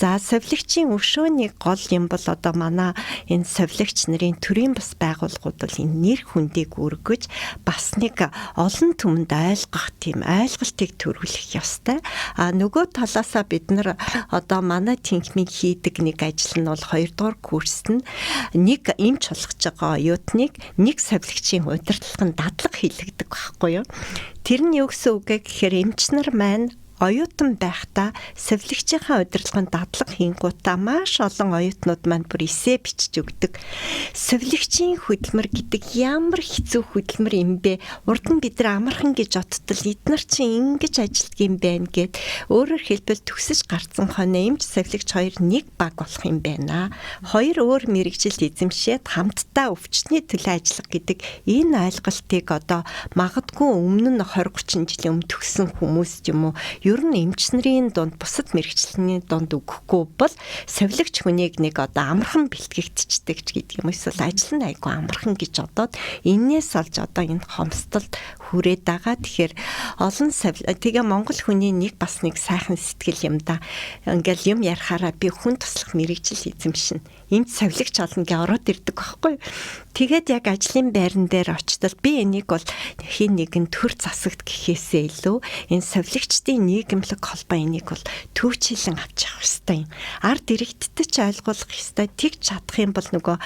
Speaker 2: За, совилогчийн өшөөний гол юм бол одоо манай энэ совилогч нарын төрийн бас байгууллагууд бол энэ нэр хүндийг өргөж бас нэг олон түмэнд ойлгох тийм ойлголтыг төрүүлэх ёстой. А нөгөө талаасаа бид нар одоо манай тэнхмийг хийдэг нэг ажил нь бол 2 дугаар курст нь нэг эмч болгож байгаа оюутныг нэг совилогчийн удирдлага нь дадлага хийлгэдэг байхгүй юу? Тэр нь юу гэсэн үг вэ гэхээр эмч нар маань оюутан байхдаа совилогчийнхаа удирдлагын дадлага хийнгуутаа маш олон оюутнууд маань бүр эсээ бичиж өгдөг. Совилогчийн хөдөлмөр гэдэг ямар хэцүү хөдөлмөр юм бэ? Урд нь бид нар амархан гэж бодтол эднэр чинь ингэж ажилтг юм байна гэд. Өөрөөр хэлбэл, төгсөж гарцсан хоноо эмч, совилогч хоёр нэг баг болох юм байна. Хоёр өөр мэргэжил эзэмшээд хамтдаа өвчтний төлөө ажиллах гэдэг энэ ойлголтыг одоо магадгүй өмнө нь 20 30 жилийн өмнө төгссөн хүмүүс ч юм уу, ер нь эмч нарын дунд, бусад мэргэжлийн дунд өгөхгүй бол совилогч хүнийг нэг одоо амархан бэлтгэгдчихдэг ч гэдэг юм, эсвэл ажил нь айгүй амархан гэж бодоод энээс олж одоо энэ хомсдолд хүрээд байгаа. Тэгэхээр олон тэгээ Монгол хүний нэг бас нэг сайхан сэтгэл юм да. Ингээл юм ярихаараа би хүн туслах мэргэжил эзэмшинэ, энд совилогч олно гэж ороод ирдэг байхгүй. Тэгээд яг ажлын байран дээр очтол би энийг бол хэн нэгэн төр засагт гэхээсээ илүү энэ совилогчдын нийгэмлэг холбоо энийг бол төвчлэн авч явах ёстой юм. Ард иргэдтэй ч ойлгуулах ёстой. Тэгж чадах юм бол нөгөө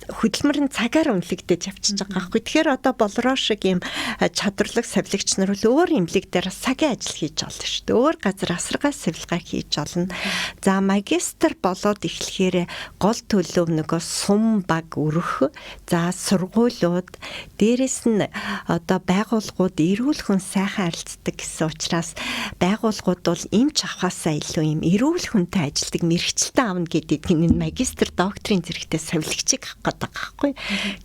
Speaker 2: хөдөлмөр нь цагаар үнэлэгдэж явчихж байгаа байхгүй. Тэгэхээр одоо Болроо шиг юм чадварлаг совилогч нар бол өөр эмнэлэг дээр цагийн ажил хийж болно шүү дээ. Өөр газар асаргаа сувилгаа хийж олно. За, магистр болоод эхлэхээр гол төлөв нөгөө сум баг өрөх, за сургуулиуд, дээрэс нь одоо байгууллагууд эрүүл хүн сайхан харилцдаг гэсэн учраас байгууллагууд бол эмч авахаасаа илүү юм эрүүл хүнтэй ажилтдаг мэргэжилтэн аавна гэдэг энэ магистр, докторийн зэрэгтэй совилогчийг авах гэдэг байгаа байхгүй.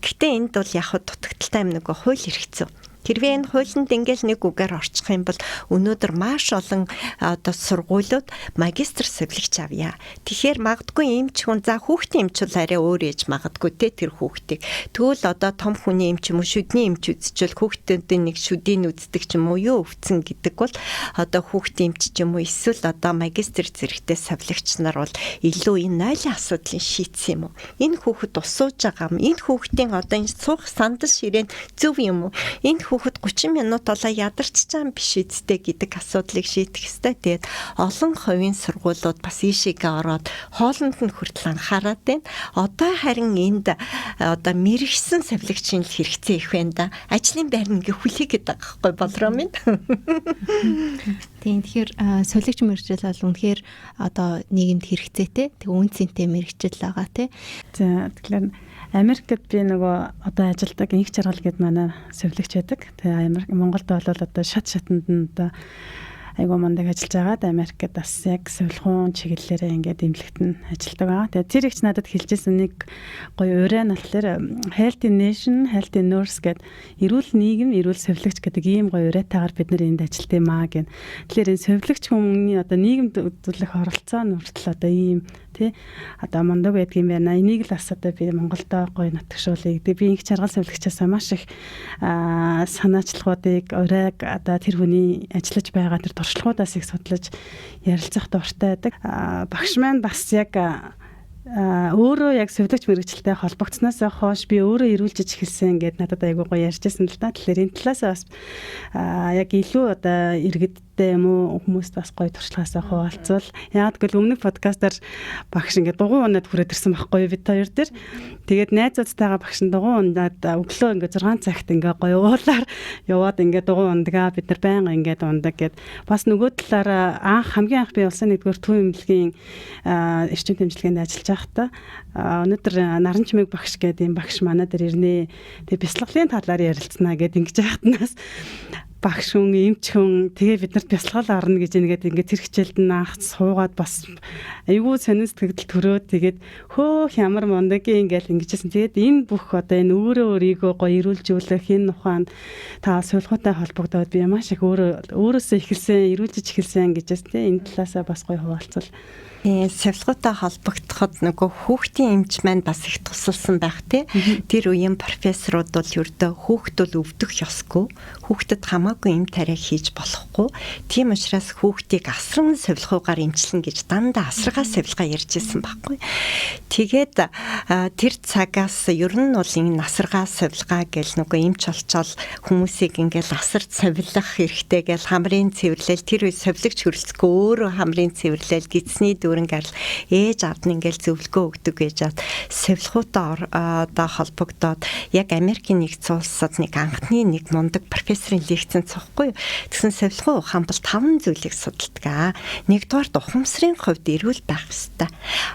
Speaker 2: Гэтэ энд бол яг дутагдалтай юм, нөгөө хууль эрх зүй. Хэрвээ энэ хуулинд ингээл нэг үгээр орчих юм бол өнөөдөр маш олон одоо сургуулиуд магистр совилогч авъя. Тэгэхээр магадгүй эмч хүн, за хүүхдийн эмч бол арай өөр ээж магадгүй те тэр хүүхдийг. Тэгвэл одоо том хүний эмч юм уу, шүдний эмч үзчихвэл хүүхдүүдийн нэг шүдийг үздэг ч юм уу, юу өвцөн гэдэг бол одоо хүүхдийн эмч ч юм уу, эсвэл одоо магистр зэрэгтэй совилогч нар бол илүү энэ нойлын асуудлыг шийдсэн юм уу? Энэ хүүхэд усууж байгаа юм. Энэ хүүхдийн одоо энэ суух сандал ширээн зөв юм уу? Энэ хүүхэд 30 минут болоо ядарч чам биш үсттэй гэдэг асуудлыг шийдэх ёстой. Тэгээд олон хувийн сургуулиуд бас ийшээгээ ороод хоолнд нь хүртэл анхаарат байна. Одоо харин энд одоо мэргэшсэн совилогчийн л хэрэгцээ их байна да. Ажлын байр ингээ хүлээгээд байгаа байхгүй, Болроо минь.
Speaker 1: Тийм, тэгэхээр совилогч мэргэжил бол үнэхээр одоо нийгэмд хэрэгцээтэй, тэг үнэ цэнтэй мэргэжил байгаа, тий.
Speaker 3: За, тэгэхээр Америкт би нөгөө одоо ажилдаг Инх Жаргал гээд манай совилогч байдаг. Тэгээ Америк Монголд бол одоо шат шатанд нь одоо айгуу мундаг ажиллаж байгаад Америкт бас яг сувилахуун чиглэлээрээ ингээд эмнэлэгт нь ажилладаг байгаа. Тэгээ тэр ихч надад хэлжсэн нэг гоё уриа нь болохоор healthy nation, healthy nurse гэд, эрүүл нийгэм, эрүүл сувилагч гэдэг ийм гоё уриатайгаар бид нар энд ажилт юм аа гэн. Тэгэхээр энэ сувилагч хүмүүний одоо нийгэмд үзүүлэх оролцоо нь хүртэл одоо ийм Тий. Одоо мундаг байдгийн байна. Энийг л бас одоо би Монголдо гоё нутагшуулъя гэдэг. Би инх чаргал сувилагчаас маш их санаачлагуудыг урайг одоо тэр хүний ажиллаж байгаа тэр туршлагуудаас их судлаж ярилцах дуртай байдаг. Багш маань бас яг өөрөө яг сувилагч мэргэжилтэй холбогдсноос хойш би өөрөө эрүүлжиж эхэлсэн гэд надад айгүй гоё ярьжсэн л да. Тэгэхээр энэ талаас бас яг илүү одоо иргэдтэй юм уу хүмүүст бас гоё туршлагаасаа хуваалцвал. Яг гэвэл өмнөх подкастаар багш ингээд дугуй унаад хүрээд ирсэн байхгүй бид хоёр дээр. Тэгээд найзуудтайгаа багш нь дугуй унаад өглөө ингээд 6 цагт ингээд гоё уулаар яваад ингээд дугуй ундгаа бид нар байнга ингээд ундаг гэд. Бас нөгөө талаараа анх хамгийн анх би улсын нэгдүгээр төв эмнэлгийн эрчим тэмцэлгээнд ажиллаж байхдаа өнөөдөр наран чимэг багш гэдэг юм багш манай дээр ирнэ. Тэгээ бясалгалын талаар ярилцсанаа гэд ингэж яхад багш хүн, эмч хүн тэгээ бид нарт бясалгал орно гэж нэгээд ингээд тэр хичээлд нь анх суугаад бас айгүй сонин сэтгэл төрөөд тэгээд хөөх ямар мундагийн ингээл ингэжсэн. Тэгээд энэ бүх одоо энэ өөрөө өөрийгөө гоё эрүүлжүүлэх энэ ухаанд та сувилгуутай холбогдоод би маш их өөрөө өөрөөсөө эхэлсэн, эрүүлжиж эхэлсэн гэжээс тийм энэ талаасаа бас гоё хуваалцвал.
Speaker 2: Сувилгуутай холбогдоход нөгөө хүүхдийн эмч маань бас их тусалсан байх тий. Тэр үеийн профессорууд бол ердөө хүүхд бол өвдөх ёсгүй. Хүүхдэд хамаагүй эм тариа хийж болохгүй. Тийм учраас хүүхдийг асран сувилгуугаар эмчлэн гэж дандаа асаргаа сувилгаа ярьж ирсэн байхгүй. Тэгээд тэр цагаас ер нь бол энэ асаргаа сувилгаа гэл нөгөө эмч олчоол хүмүүсийг ингээл асарч сувилах хэрэгтэй гэл хамрын цэвэрлэл тэр үе сувилагч хөрөлцөхгүй өөрөө хамрын цэвэрлэл гидсний дүүрэн гарал ээж аав нь ингээл зөвлөгөө өгдөг гэж чад сувилгуутай одоо холбогдоод яг Америкийн нэгдсэн улсад нэг анхны нэг мундаг профессорын лекцэнд цохгүй. Тэгсэн сувилгын ухаан бол 5 зүйлийг судалдаг. Нэгдүгээрт ухамсарын хувьд эрүүл байх ёстой.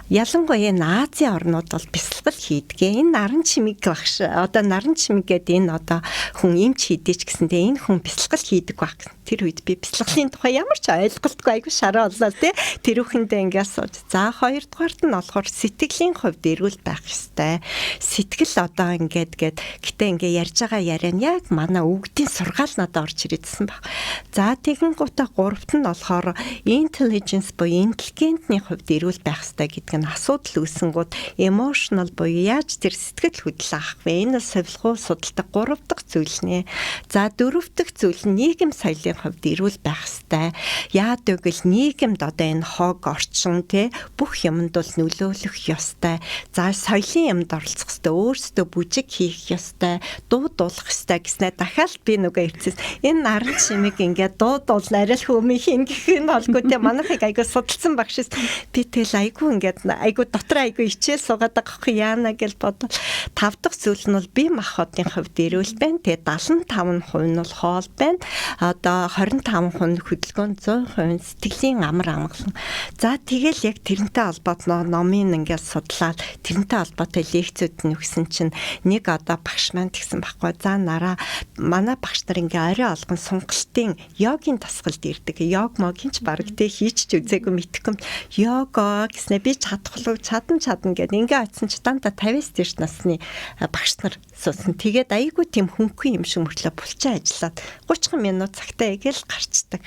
Speaker 2: Ялангуяа энэ Азийн орнууд бол бясалгал хийдэг. Энэ наран чимэг багш одоо наран чимэг гэдэг энэ одоо хүн эмч хийдэж гэсэндээ энэ хүн бясалгал хийдэг байх гэсэн. Тэр үед би бясалгалын тухай ямар ч ойлголтгүй айгүй шараа боллоо тий. Тэр үхэндээ ингээд сууж. За хоёрдугаарт нь болохоор сэтгэлийн хувьд эрүүл байх ёстой. Сэтгэл одоо ингээд гээд гэтээ ингээ ярьж байгаа яриа нь яг манай өвгдийн сургаал надад орж ирээдсэн баг. За тэгэн гутаа гуравт нь болохоор intelligence буюу интеллигентний хувьд эрүүл байх ёстой гэдэг нь асуудал үүсэнгууд emotional буюу яаж тэр сэтгэл хөдлөл авах вэ? Энэ сувилгуу судалдаг гурав дахь зүйл нэ. За дөрөв дэх зүйл нь нийгэм соёлын хувьд эрүүл байх ёстой. Яад гэвэл нийгэмд одоо энэ хог орчин те бүх юмд бол нөлөөлөх ёстой. За соёлын юмд оролцох ёстой, өөрсдөө бүжиг хийх ёстой, дуу дуулах ёстой гэснээр дахиад би нөгөө ирцээс энэ наран чимэг ингээд дуу дуулна арай л хүмүүн хийн гэх нь болгүй те манайхыг айгуу судалсан багш би тэгэл айгуу ингээд айгуу дотор айгуу хичээл суугаад байгаа хөх яана гэж бодол. Тав дахь зүйл нь бол бие махбодын хувьд эрүүл байна. Тэгээ 75% нь бол хоол байна. Одоо 25% нь хөдөлгөөн, 100% сэтгэлийн амар амгалан. За тэгэл яг тэрнтэй холбоотой номын ингээд судлаад тэрнтэй холбоотой лекцүүд нь өгсөн чинь нэг одоо багш маань тэгсэн байхгүй. За нараа манай багш нар ингээ орой олгон сунгалтын йогийн дасгалд ирдэг. Йог могийн ч баг тэ хийж ч үзээгүй мэдэхгүй. Його гэснээр би чадах уу чадан чадна гэд ингээ очисон чи дандаа 50-аас дээш насны багш нар суусан. Тэгээд айгүй тийм хөнгөн юм шиг мөртлөө булчин ажиллаад 30 минут цагтаа ингээл гарчдаг.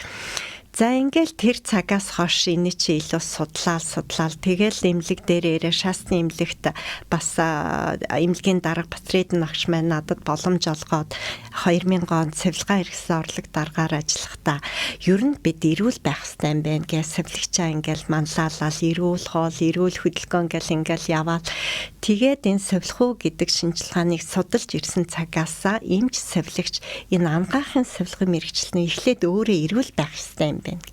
Speaker 2: За ингээл тэр цагаас хойш энэ чи илүү судлаал тэгэл эмнэлэг дээр ирээ шаасны эмнэлэгт бас эмнэлгийн дарга Батрэдэн багш маань надад боломж олгоод 2000 онд сувилгаа хэрэгсэн орлог даргаар ажиллахдаа ер нь бид эрүүл байх хэрэгтэй юм байна гэж сувилагчаа ингээл манлайлал эрүүл хоол эрүүл хөдөлгөөн гэл ингээл яваал тэгээд энэ сувилах гэдэг шинжилгааныг судалж ирсэн цагаасаа эмч сувилагч энэ ангаахын сувилгын мэргэжилтний эхлээд өөрөө эрүүл байх хэрэгтэй юм байна.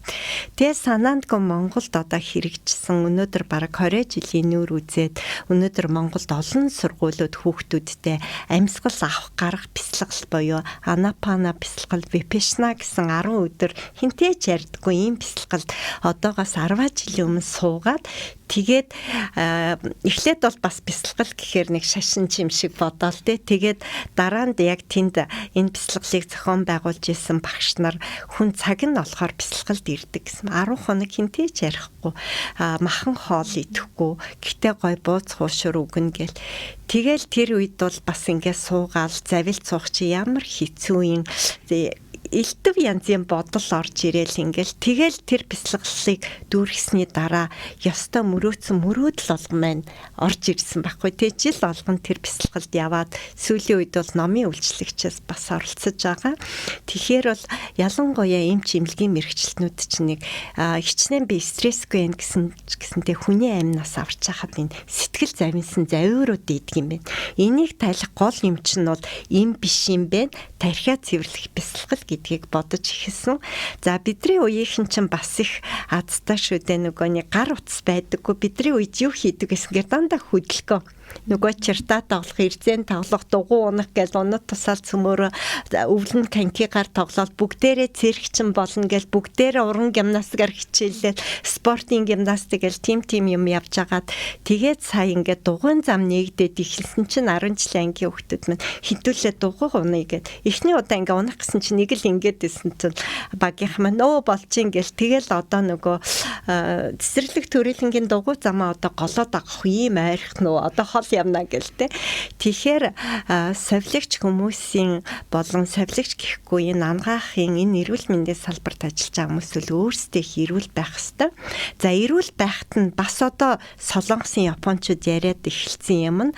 Speaker 2: Тэгээ санаандгүй Монголд одоо хэрэгжсэн өнөөдөр бараг 20 жилийн нүүр үзээд өнөөдөр Монголд олон сургуулиуд хүүхдүүдтэй амьсгал авах гарах бясалгал буюу анапана бясалгал випашна гэсэн 10 өдөр хинтээ ч ярьдаггүй ийм бясалгалд одоогоос 10 жилийн өмнө суугаад тэгээд эхлээд бол бас бясалгал гэхээр нэг шашин чим шиг бодоол тэ. Тэгээд дараа нь яг тэнд энэ бясалгалыг зохион байгуулж исэн багш нар хүн цаг нь болохоор бясалгалд ирдэг гэсэн. 10 хоног хинтээ ч ярихгүй, махан хоол идэхгүй, гэтээ гой бууц хуушур өгнө гэл. Тэгэл тэр үед бол бас ингээд суугаал завил цуух чи ямар хэцүү юм. элдв янзын бодол орж ирээл ингээл тэгэл тэр бясалгалыг дүүргэсний дараа ёстой мөрөөдсөн мөрөөдөл болгон маань орж ирсэн байхгүй. Тэг жил болгон тэр бясалгалд яваад сүүлийн үед бол номын үйлчлэгчээс бас оролцож байгаа. Тэгэхээр бол ялангуяа эмч эмнэлгийн мэрэгчлэтнүүд чинь нэг хичнээн би стрессгүй юм гэсэнтэй хүний амнаас аварч хахад энэ сэтгэл завинсан завиурууд идэг юм байна. Энийг тайлах гол юм чинь бол эм биш юм байна. Тархиа цэвэрлэх бясалгал гэдгийг бодож эхэлсэн. За бидний үеийнхэн чинь бас их азтай шүү дээ, нөгөө нэг гар утас байдаггүй. Бидний үед юу хийдэг гэсэнгээр дандаа хөдөлгөөн. Нөгөө чиртаа тоглох, эрзэн тоглох, дугуй унах гэл унад тусаал цөмөөрөө өвлөн конькигаар тоглоод бүгдээрээ циркчин болно гэл бүгдээрээ уран гимнастикаар хичээллээд спортын гимнастик гэл тим юм явж агаад тэгээд сая ингээд дугуйн зам нэгдээд эхэлсэн чинь 10 жилийн ангийн хүүхдүүд мань хідүүлээ дугуй уная гэд. Эхний удаа ингээд унах гэсэн чинь нэг л ингээд исэн чинь багийнх маань нөө болчин гэл тэгэл одоо нөгөө цэцэрлэг төрөлнгийн дугуй замаа одоо голоод авах ийм ойрхон нөө одоо хол явна гэл те. Тэгэхээр совилогч хүмүүсийн болон совилогч гэхгүй энэ ангаахын энэ эрүүл мэндийн салбарт ажиллаж байгаа хүмүүс л өөрсдөө их эрүүл байх ёстой. За эрүүл байхад нь бас одоо Солонгосын японочууд яриад эхэлсэн юм нь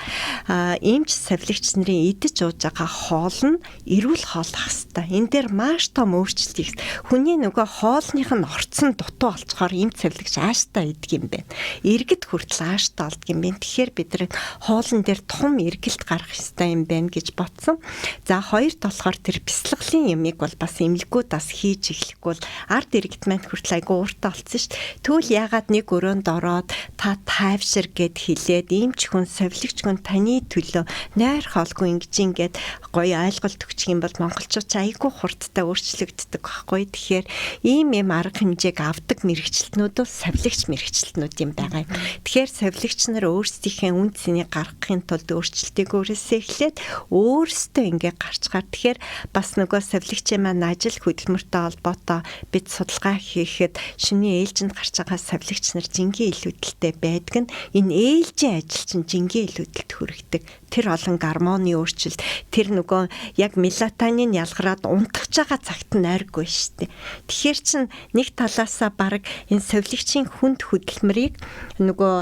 Speaker 2: эмч совилогч нарын идэж ууж байгаа хоол нь эрүүл хоол ах ёстой. Энэ дээр маш том өөрчлөлт хийх. Хүний нөгөө хоолных нь орцсон дутуу болцохоор эмч совилогч ааштай идэг юм байна. Иргэд хүртэл ааштай болдго юм байна. Тэгэхээр бид нар хоолн дээр том эргэлт гарах ёстой юм байна гэж бодсон. За хоёрт болохоор тэр бясалгалын ямыг бол бас эмнэлгүүд бас хийж эхлэхгүй бол ард иргэд маань хүртэл айгүй ууртай болсон шүү дээ. Тэгвэл яагаад нэг өрөөнд ороод та тайвшир гэд хэлээд эмч хүн совилогч хүн таны төлөө нойр хоолгүй ингэж ингээд гоё ойлголт өгчих юм бол монголчууд ч айгүй хурдтай өөрчлөгддөг байхгүй. Тэгэхээр ийм юм арга хэмжээг авдаг мэрэгчлэтнүүд бол совилогч мэрэгчлэтнүүд юм байгаа юм. Тэгэхээр совилогч нар өөрсдийнхээ үн цэнийг гаргахын тулд өөрчлөлтийг өөрөөсөө эхлээд өөрсдөө ингээ гарчгаар. Тэгэхээр бас нөгөө совилогчийн маань ажил хөдөлмөртэй холбоотой бид судалгаа хийхэд шөнийн ээлжинд гарч байгаа совилогч нар жингийн илүүдэлтэй байдаг нь энэ ээлжийн ажил чинь жингийн илүүдэлд хүргэдэг. Тэр олон гормоны өөрчлөлт, тэр нөгөө яг мелатонин ялгараад унтах байгаа цагт нь ойргүй шүү дээ. Тэгэхээр чин нэг талаасаа баг энэ совилогчийн хүнд хөдөлмөрийг нөгөө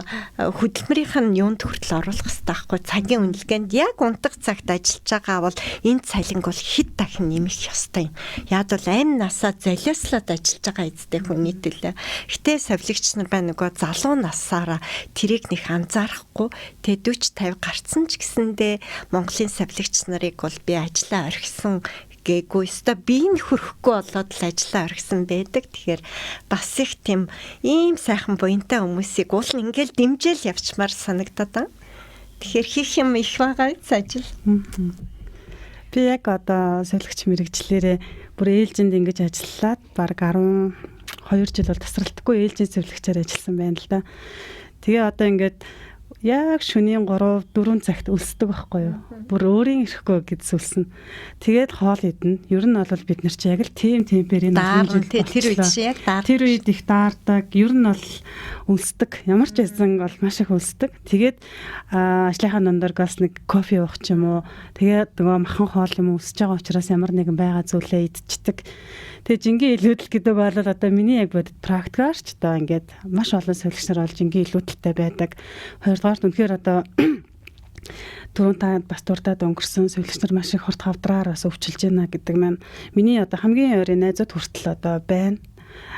Speaker 2: хөдөлмөрийнх нь юунд хүртэл оруулах хэрэгтэй байхгүй, цагийн үнэлгээнд яг унтах цагт ажиллаж байгаа бол энэ цалинг бол хэд дахин нэмэх ёстой юм. Яг бол амь насаа золиослоод ажиллаж байгаа эцтэй хүний төлөө. Гэтэ совилогч нар байна нөгөө залуу насаараа тэрийг нэг анзаарахгүй тэ 40 50 гарцсан ч гэсэндээ Монголын совилогч нарыг бол би ажлаа орхисон гээгүй өстой би нь хөрөхгүй болоод л ажлаа орхисон байдаг. Тэгэхээр бас их тийм ийм сайхан буянтай хүмүүсийг уул нь ингээл дэмжээл явчмаар санагдаад байна. Тэгэхээр хийх юм их байгаа ажил.
Speaker 3: Би яг одоо солигч мэрэгчлэрээ бүр ээлжинд ингэж ажиллаад баг 12 жил бол тасралтгүй ээлжийн зөвлөгчөөр ажилласан байна л да. Тэгээ одоо ингээд яг шөнийн 3 4 цагт өлсдөг байхгүй юу? Бүр өөрийн ирэхгүй гэж сүлсэн. Тэгээд хоол идэнэ. Ер нь бол бид нар чи яг л тийм темперийн
Speaker 2: олон жил тэр үед чи яг
Speaker 3: даар. Тэр үед их даардаг. Ер нь бол өлсдөг. Ямар ч байсан бол маш их өлсдөг. Тэгээд ажлынхаа дундор бас нэг кофе уух ч юм уу. Тэгээд нөгөө махан хоол юм өлсөж байгаа учраас ямар нэгэн байгаа зүйлээ идчихдэг. Тэгээ жингийн илүүдэл гэдэг бол одоо миний яг бодит практикаар ч одоо ингээд маш олон солигч нар бол жингийн илүүдэлтэй байдаг. Хоёрдугаарт үнэхээр одоо түрүүн та бас дурдаад өнгөрсөн солигч нар маш их хурд хавдраар бас өвчлөж байна гэдэг маань миний одоо хамгийн ойрын найзууд хүртэл одоо байна.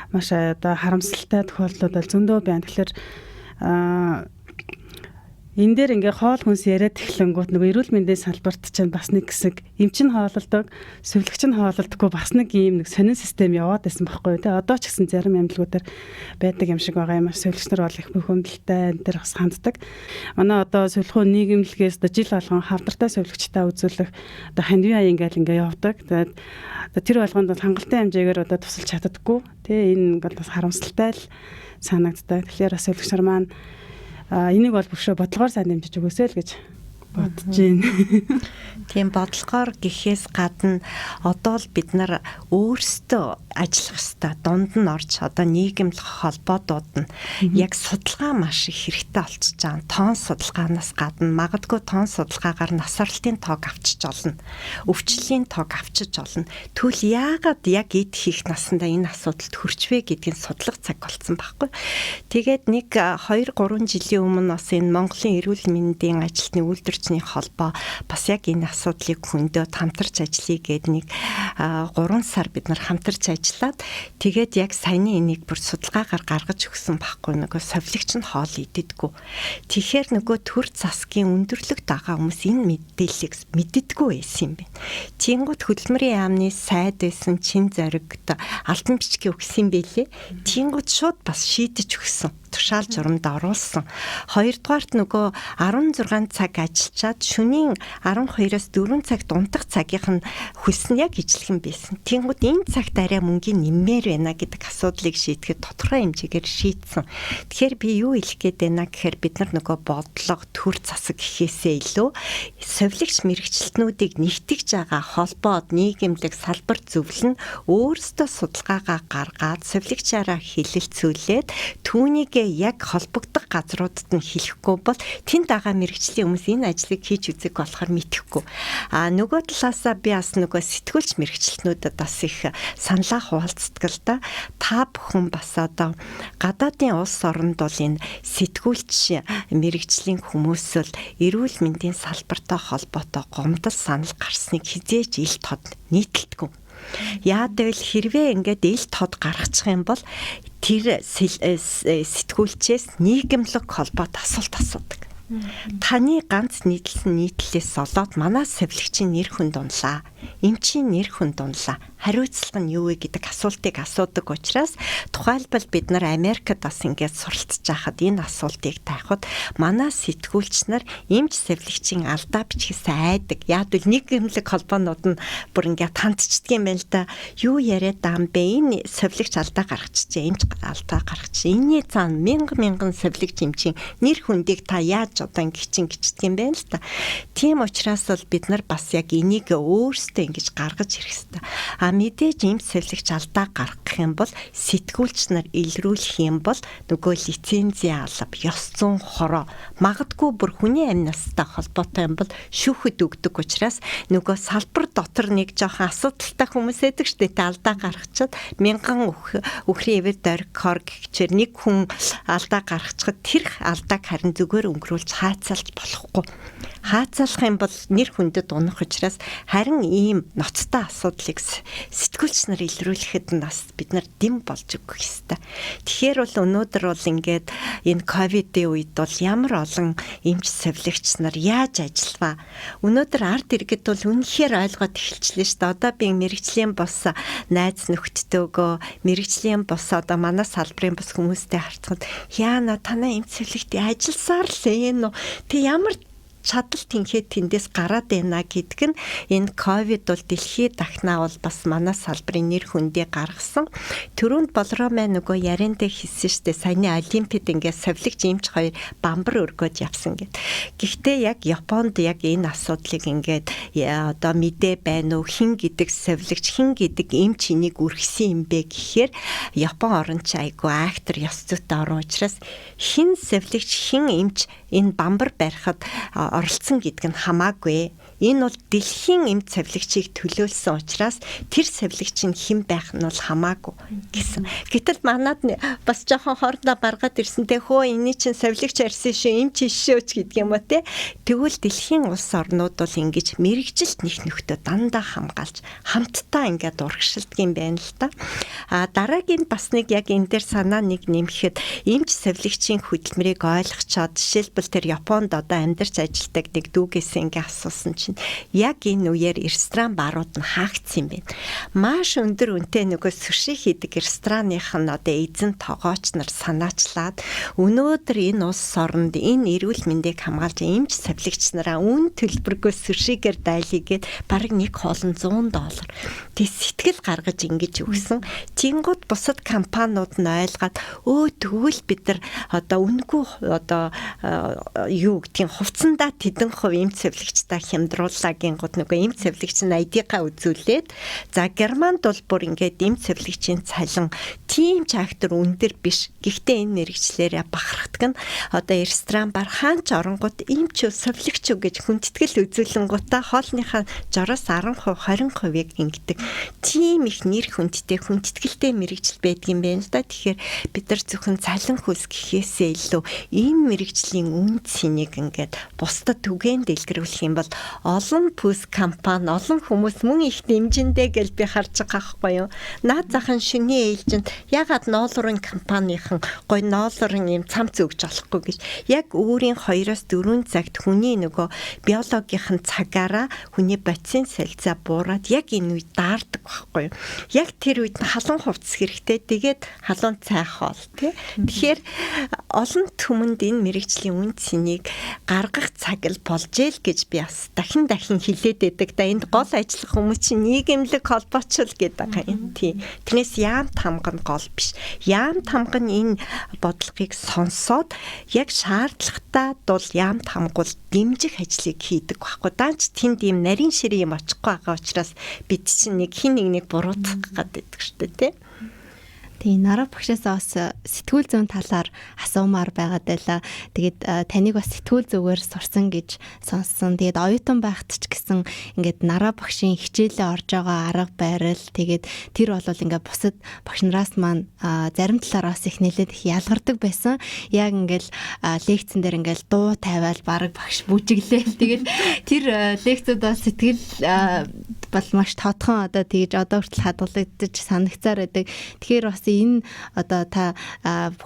Speaker 3: Маш одоо харамсалтай тохиолдлууд бол зөндөө байна. Тэгэхээр энэ дээр ингээ хоол хүнс яриад эхлэнгүүт нөгөө эрүүл мэндийн салбарт чинь бас нэг хэсэг эмч нь хоололдог, сувилагч нь хоололдоггүй бас нэг ийм нэг сонин систем яваад байсан байхгүй юу те. Одоо ч гэсэн зарим амьдлгуудаар байдаг юм шиг байгаа юм. Сувилагч нар бол их бухимдалтай энэ төр бас ханддаг. Манай одоо сувилахуй нийгэмлэгээс одоо жил болгон хавдартай сувилагчтай үзүүлэх одоо хандив аян ингээл ингээ явдаг. Тэгээд тэр болгонд бол хангалттай хэмжээгээр одоо тусалж чаддаггүй. Тэ энэ ингээл бас харамсалтай л санагддаг. Тэгэхээр бас сувилагч нар маань энийг бол бөвшөө бодлогоор сайн дэмжиж өгөөсэй л гэж бодож байна.
Speaker 2: Тийм бодлогоор гэхээс гадна одоо л бид нар өөрсдөө ажиллах ёстой. Дунд нь орж одоо нийгэмлэх холбоодууд нь яг судалгаа маш их хэрэгтэй болчихж байгаа. Тоон судалгаанаас гадна магадгүй тоон судалгаагаар нас оролтын тоог авчиж олно. Өвчлөлийн тоог авчиж олно. Тэгвэл яагаад яг эд хийх насандаа энэ асуудалд хүрч вэ гэдгийг судлах цаг болсон байхгүй. Тэгээд нэг 2 3 жилийн өмнө бас энэ Монголын эрүүл мэндийн ажилтны үйлдвэрчний холбоо бас яг энэ асуудлыг хөндөд хамтарч ажиллая гээд нэг 3 сар бид нар хамтарч ажиллаад тэгээд яг саяны энийг бүр судалгаагаар гаргаж өгсөн байхгүй. Нөгөө совилогч нь хоол иддэггүй. Тэгэхээр нөгөө төр засгийн өндөрлөгт байгаа хүмүүс энэ мэдээллийг мэддэггүй байсан юм байна. Тэнгүүт хөдөлмөрийн яамны сайд байсан чин зоригт алтан бичгийг өгсөн юм бэлээ. Тэнгүүт шууд бас шийдэж өгсөн. Тушаал журамд оруулсан. Хоёрдугаарт нөгөө 16 цаг ажиллачаад шөнийн 12-оос 4 цагт унтах цагийнх нь хөлс нь яг ижлэгэн байсан. Тэнгүүд энэ цагт арай мөнгөний нэммээр байна гэдэг асуудлыг шийдэхэд тодорхой хэмжээгээр шийдсэн. Тэгэхээр би юу хэлэх гээд байна гэхээр бид нар нөгөө бодлого, төр засаг гэхээсээ илүү совилогч мэрэгчлэтнүүдийг нэгтгэж байгаа холбоод нийгэмлэг салбар зөвлөн өөрсдөө судалгаагаа гаргаад совилогчаараа хэлэлцүүлээд түүнийг яг холбогдох газруудад нь хэлэхгүй бол тэнд байгаа мэрэгжлийн хүмүүс энэ ажлыг хийж үзэг болохоор мэдэхгүй. А нөгөө талаасаа би бас нөгөө сэтгүүлч мэрэгчлэтнүүдэд бас их саналаа хуваалцдаг л да. Та бүхэн бас одоо гадаадын улс оронд бол энэ сэтгүүлч мэрэгжлийн хүмүүс бол эрүүл мэндийн салбартай холбоотой гомдол санал гарсныг хизээж ил тод нийтэлдэггүй. Яад гэвэл хэрвээ ингээд ил тод гаргачих юм бол тэр сэтгүүлчээс нийгэмлэг холбоот асуулт асуудаг. Таны ганц нийтлсэн нийтлэлээс олоод манай совилогчийн нэр хүнд унлаа. Эмчийн нэр хүнд унлаа. Хариуцлага нь юу вэ гэдэг асуултыг асуудаг учраас тухайлбал бид нар Америкт бас ингээд суралцж байхад энэ асуултыг тавихад манай сэтгүүлч нар эмч совилогчийн алдаа бичгээс айдаг. Яг л нэг гэмлэг холбоонууд нь бүр ингээд хандчдаг юм байна л да. Юу яриад байгаа юм бэ? Энэ совилогч алдаа гаргачихжээ, эмч алдаа гаргачих. Энийний цаана мянган мянган совилогч эмчийн нэр хүндийг та яаж одоо ингэж чин гिचдэг юм бэ л та. Тийм учраас бол бид нар бас яг энийг өөрсдөө ингэж гаргаж ирэх хэрэгтэй. А мэдээж эмч совилогч алдаа гаргах юм бол сэтгүүлч нар илрүүлэх юм бол нөгөө лицензийн алба, ёс зүйн хороо, магадгүй бүр хүний амь настай холбоотой юм бол шүүхэд өгдөг учраас нөгөө салбар дотор нэг жоохон асуудалтай хүмүүс байдаг шүү дээ. Алдаа гаргачаад мянган үхрийн эвэр дориг хор гэгчээр нэг хүн алдаа гаргачихад тэр алдааг харин зүгээр өнгөрүүлж хаацалж болохгүй. Хаацалах юм бол нэр хүндэд унах учраас харин ийм ноцтой асуудлыг сэтгүүлч нар илрүүлэхэд нь бас бид нар дэм болж өгөх ёстой. Тэгэхээр бол өнөөдөр бол ингээд энэ ковидын үед бол ямар олон эмч совилогч нар яаж ажиллаваа. Өнөөдөр ард иргэд бол үнэхээр ойлгоод эхэлчлээ шүү дээ. Одоо би мэрэгжлийн бус найз нөхдөдөөгөө мэрэгжлийн бус одоо манай салбарын бус хүмүүстэй харцхад яана танай эмч совилогт ажилласаар л энэ үү. Тэг ямар чадал тэнхээ тэндээс гараад байна гэдг нь энэ ковид бол дэлхийд дахнаа бол бас манай салбарын нэр хүндийг гаргасан. Төрөнд болроо маань нөгөө яриандаа хэлсэн штэ саяны олимпиад ингээд совилогч эмч хоёр бамбар өргөөд явсан гэд. Гэхдээ яг Японд яг энэ асуудлыг ингээд одоо мэдээ байна уу хэн гэдэг совилогч хэн гэдэг эмч энийг үргэсэн юм бэ гэхээр Япон орн чи айгүй актер ёс зүйтэй орн учраас хэн совилогч хэн эмч энэ бамбар барихад оролцсон гэдг нь хамаагүй. Энэ бол дэлхийн эмч совилогчийг төлөөлсөн учраас тэр совилогч нь хэн байх нь бол хамаагүй гэсэн. Гэтэл манад бас жоохон хоорондоо баргаад ирсэн те хөө энэний чинь совилогч арьсан шүү эмч шүү ч гэдэг юм уу те. Тэгвэл дэлхийн улс орнууд бол ингэж мэрэгжилт них нөхдөө дандаа хамгаалж хамтдаа ингээд урагшилдаг юм байна л та. А дараагийн бас нэг яг энэ дээр санаа нэг нэмэхэд эмч совилогчийн хөдөлмөрийг ойлгочоод жишээлбэл тэр Японд одоо амьдарч ажилладаг нэг дүүгээс ингээ асуусан чинь чинь яг энэ үеэр ресторан барууд нь хаагдсан юм байна. Маш өндөр үнэтэй нөгөө сүши хийдэг рестораных нь одоо эзэн тогооч нар санаачлаад өнөөдөр энэ улс оронд энэ эрүүл мэндийг хамгаалж эмч савлагч нараа үн төлбөргүй сүшигээр дайлыгээд бараг нэг хоол нь $100. Тэг сэтгэл гаргаж ингэж өгсөн. Тэнгууд бусад компаниуд нь ойлгоод тэгвэл бид нар одоо үнэгүй одоо юу гэдгийг хувцсандаа тэдэн хувь эмч савлагчтай хямдрууллаа гингууд нөгөө эмч савлагч нь ID-га үзүүлээд за Германд бол бүр ингээд эмч савлагчийн цалин тийм ч актер өндөр биш. Гэхдээ энэ мэрэгчлэрээ бахархдаг нь одоо ресторан бар хаан ч оронгууд эмч үү савлагч үү гэж хүндэтгэл үзүүлэнгуудаа хоолныхаа 60-аас 10%, 20%-ыг ингэдэг. Тийм их нэр хүндтэй хүндэтгэлтэй мэрэгжил байдаг юм байна л да. Тэгэхээр бид нар зөвхөн цалин хөлс гэхээсээ илүү энэ мэрэгжлийн үн цэнийг ингээд бусдад түгээн дэлгэрүүлэх юм бол олон пүс компани, олон хүмүүс мөн их дэмжиндээ гэж би харж байгаа байхгүй юу. Наад захын шөнийн ээлжинд ягаад ноолрын компанийхан гой ноолрын юм цамц өгч болохгүй гэж яг өөрийн 2-4 цагт хүний нөгөө биологийн цагаараа хүний бодисын солилцоо буураад яг энэ үед даардаг байхгүй юу. Яг тэр үед нь халуун хувцас хэрэгтэй. Тэгээд халуун цай хоол тий. Тэгэхээр олон түмэнд энэ мэрэгжлийн үн цэнийг гаргах цаг л болж ил гэж би бас дахин дахин хэлээд байдаг. Да энд гол ажиллах хүмүүс чинь нийгэмлэг холбоочл гэдэг байгаа юм. Тий. Тэрнээс яам тамга нь гол биш. Яам тамга нь энэ бодлогыг сонсоод яг шаардлагатай бол яам тамгуул дэмжих ажлыг хийдэг байхгүй. Даанч тэнд ийм нарийн ширээ юм очихгүй байгаа учраас бид чинь нэг хин нэг нэг буруутгах гэдэг шүү дээ, тий.
Speaker 1: Тийм, Нараа багшаас бас сэтгүүл зүйн талаар асуумаар байгаад байлаа. Тэгээд таныг бас сэтгүүл зүгээр сурсан гэж сонссон. Тэгээд оюутан байхад ч гэсэн ингээд Нараа багшийн хичээлээ орж байгаа арга барил, тэгээд тэр бол ингээд бусад багш нараас маань зарим талаар бас их нэлээд их ялгардаг байсан. Яг ингээд лекцэн дээр ингээд дуу тавиал бараг багш бүжиглээл. Тэгээд тэр лекцүүд бол сэтгэл бол маш тодхон одоо тэгж одоо хүртэл хадгалагдаж санагцаар байдаг. Тэгэхээр бас энэ одоо та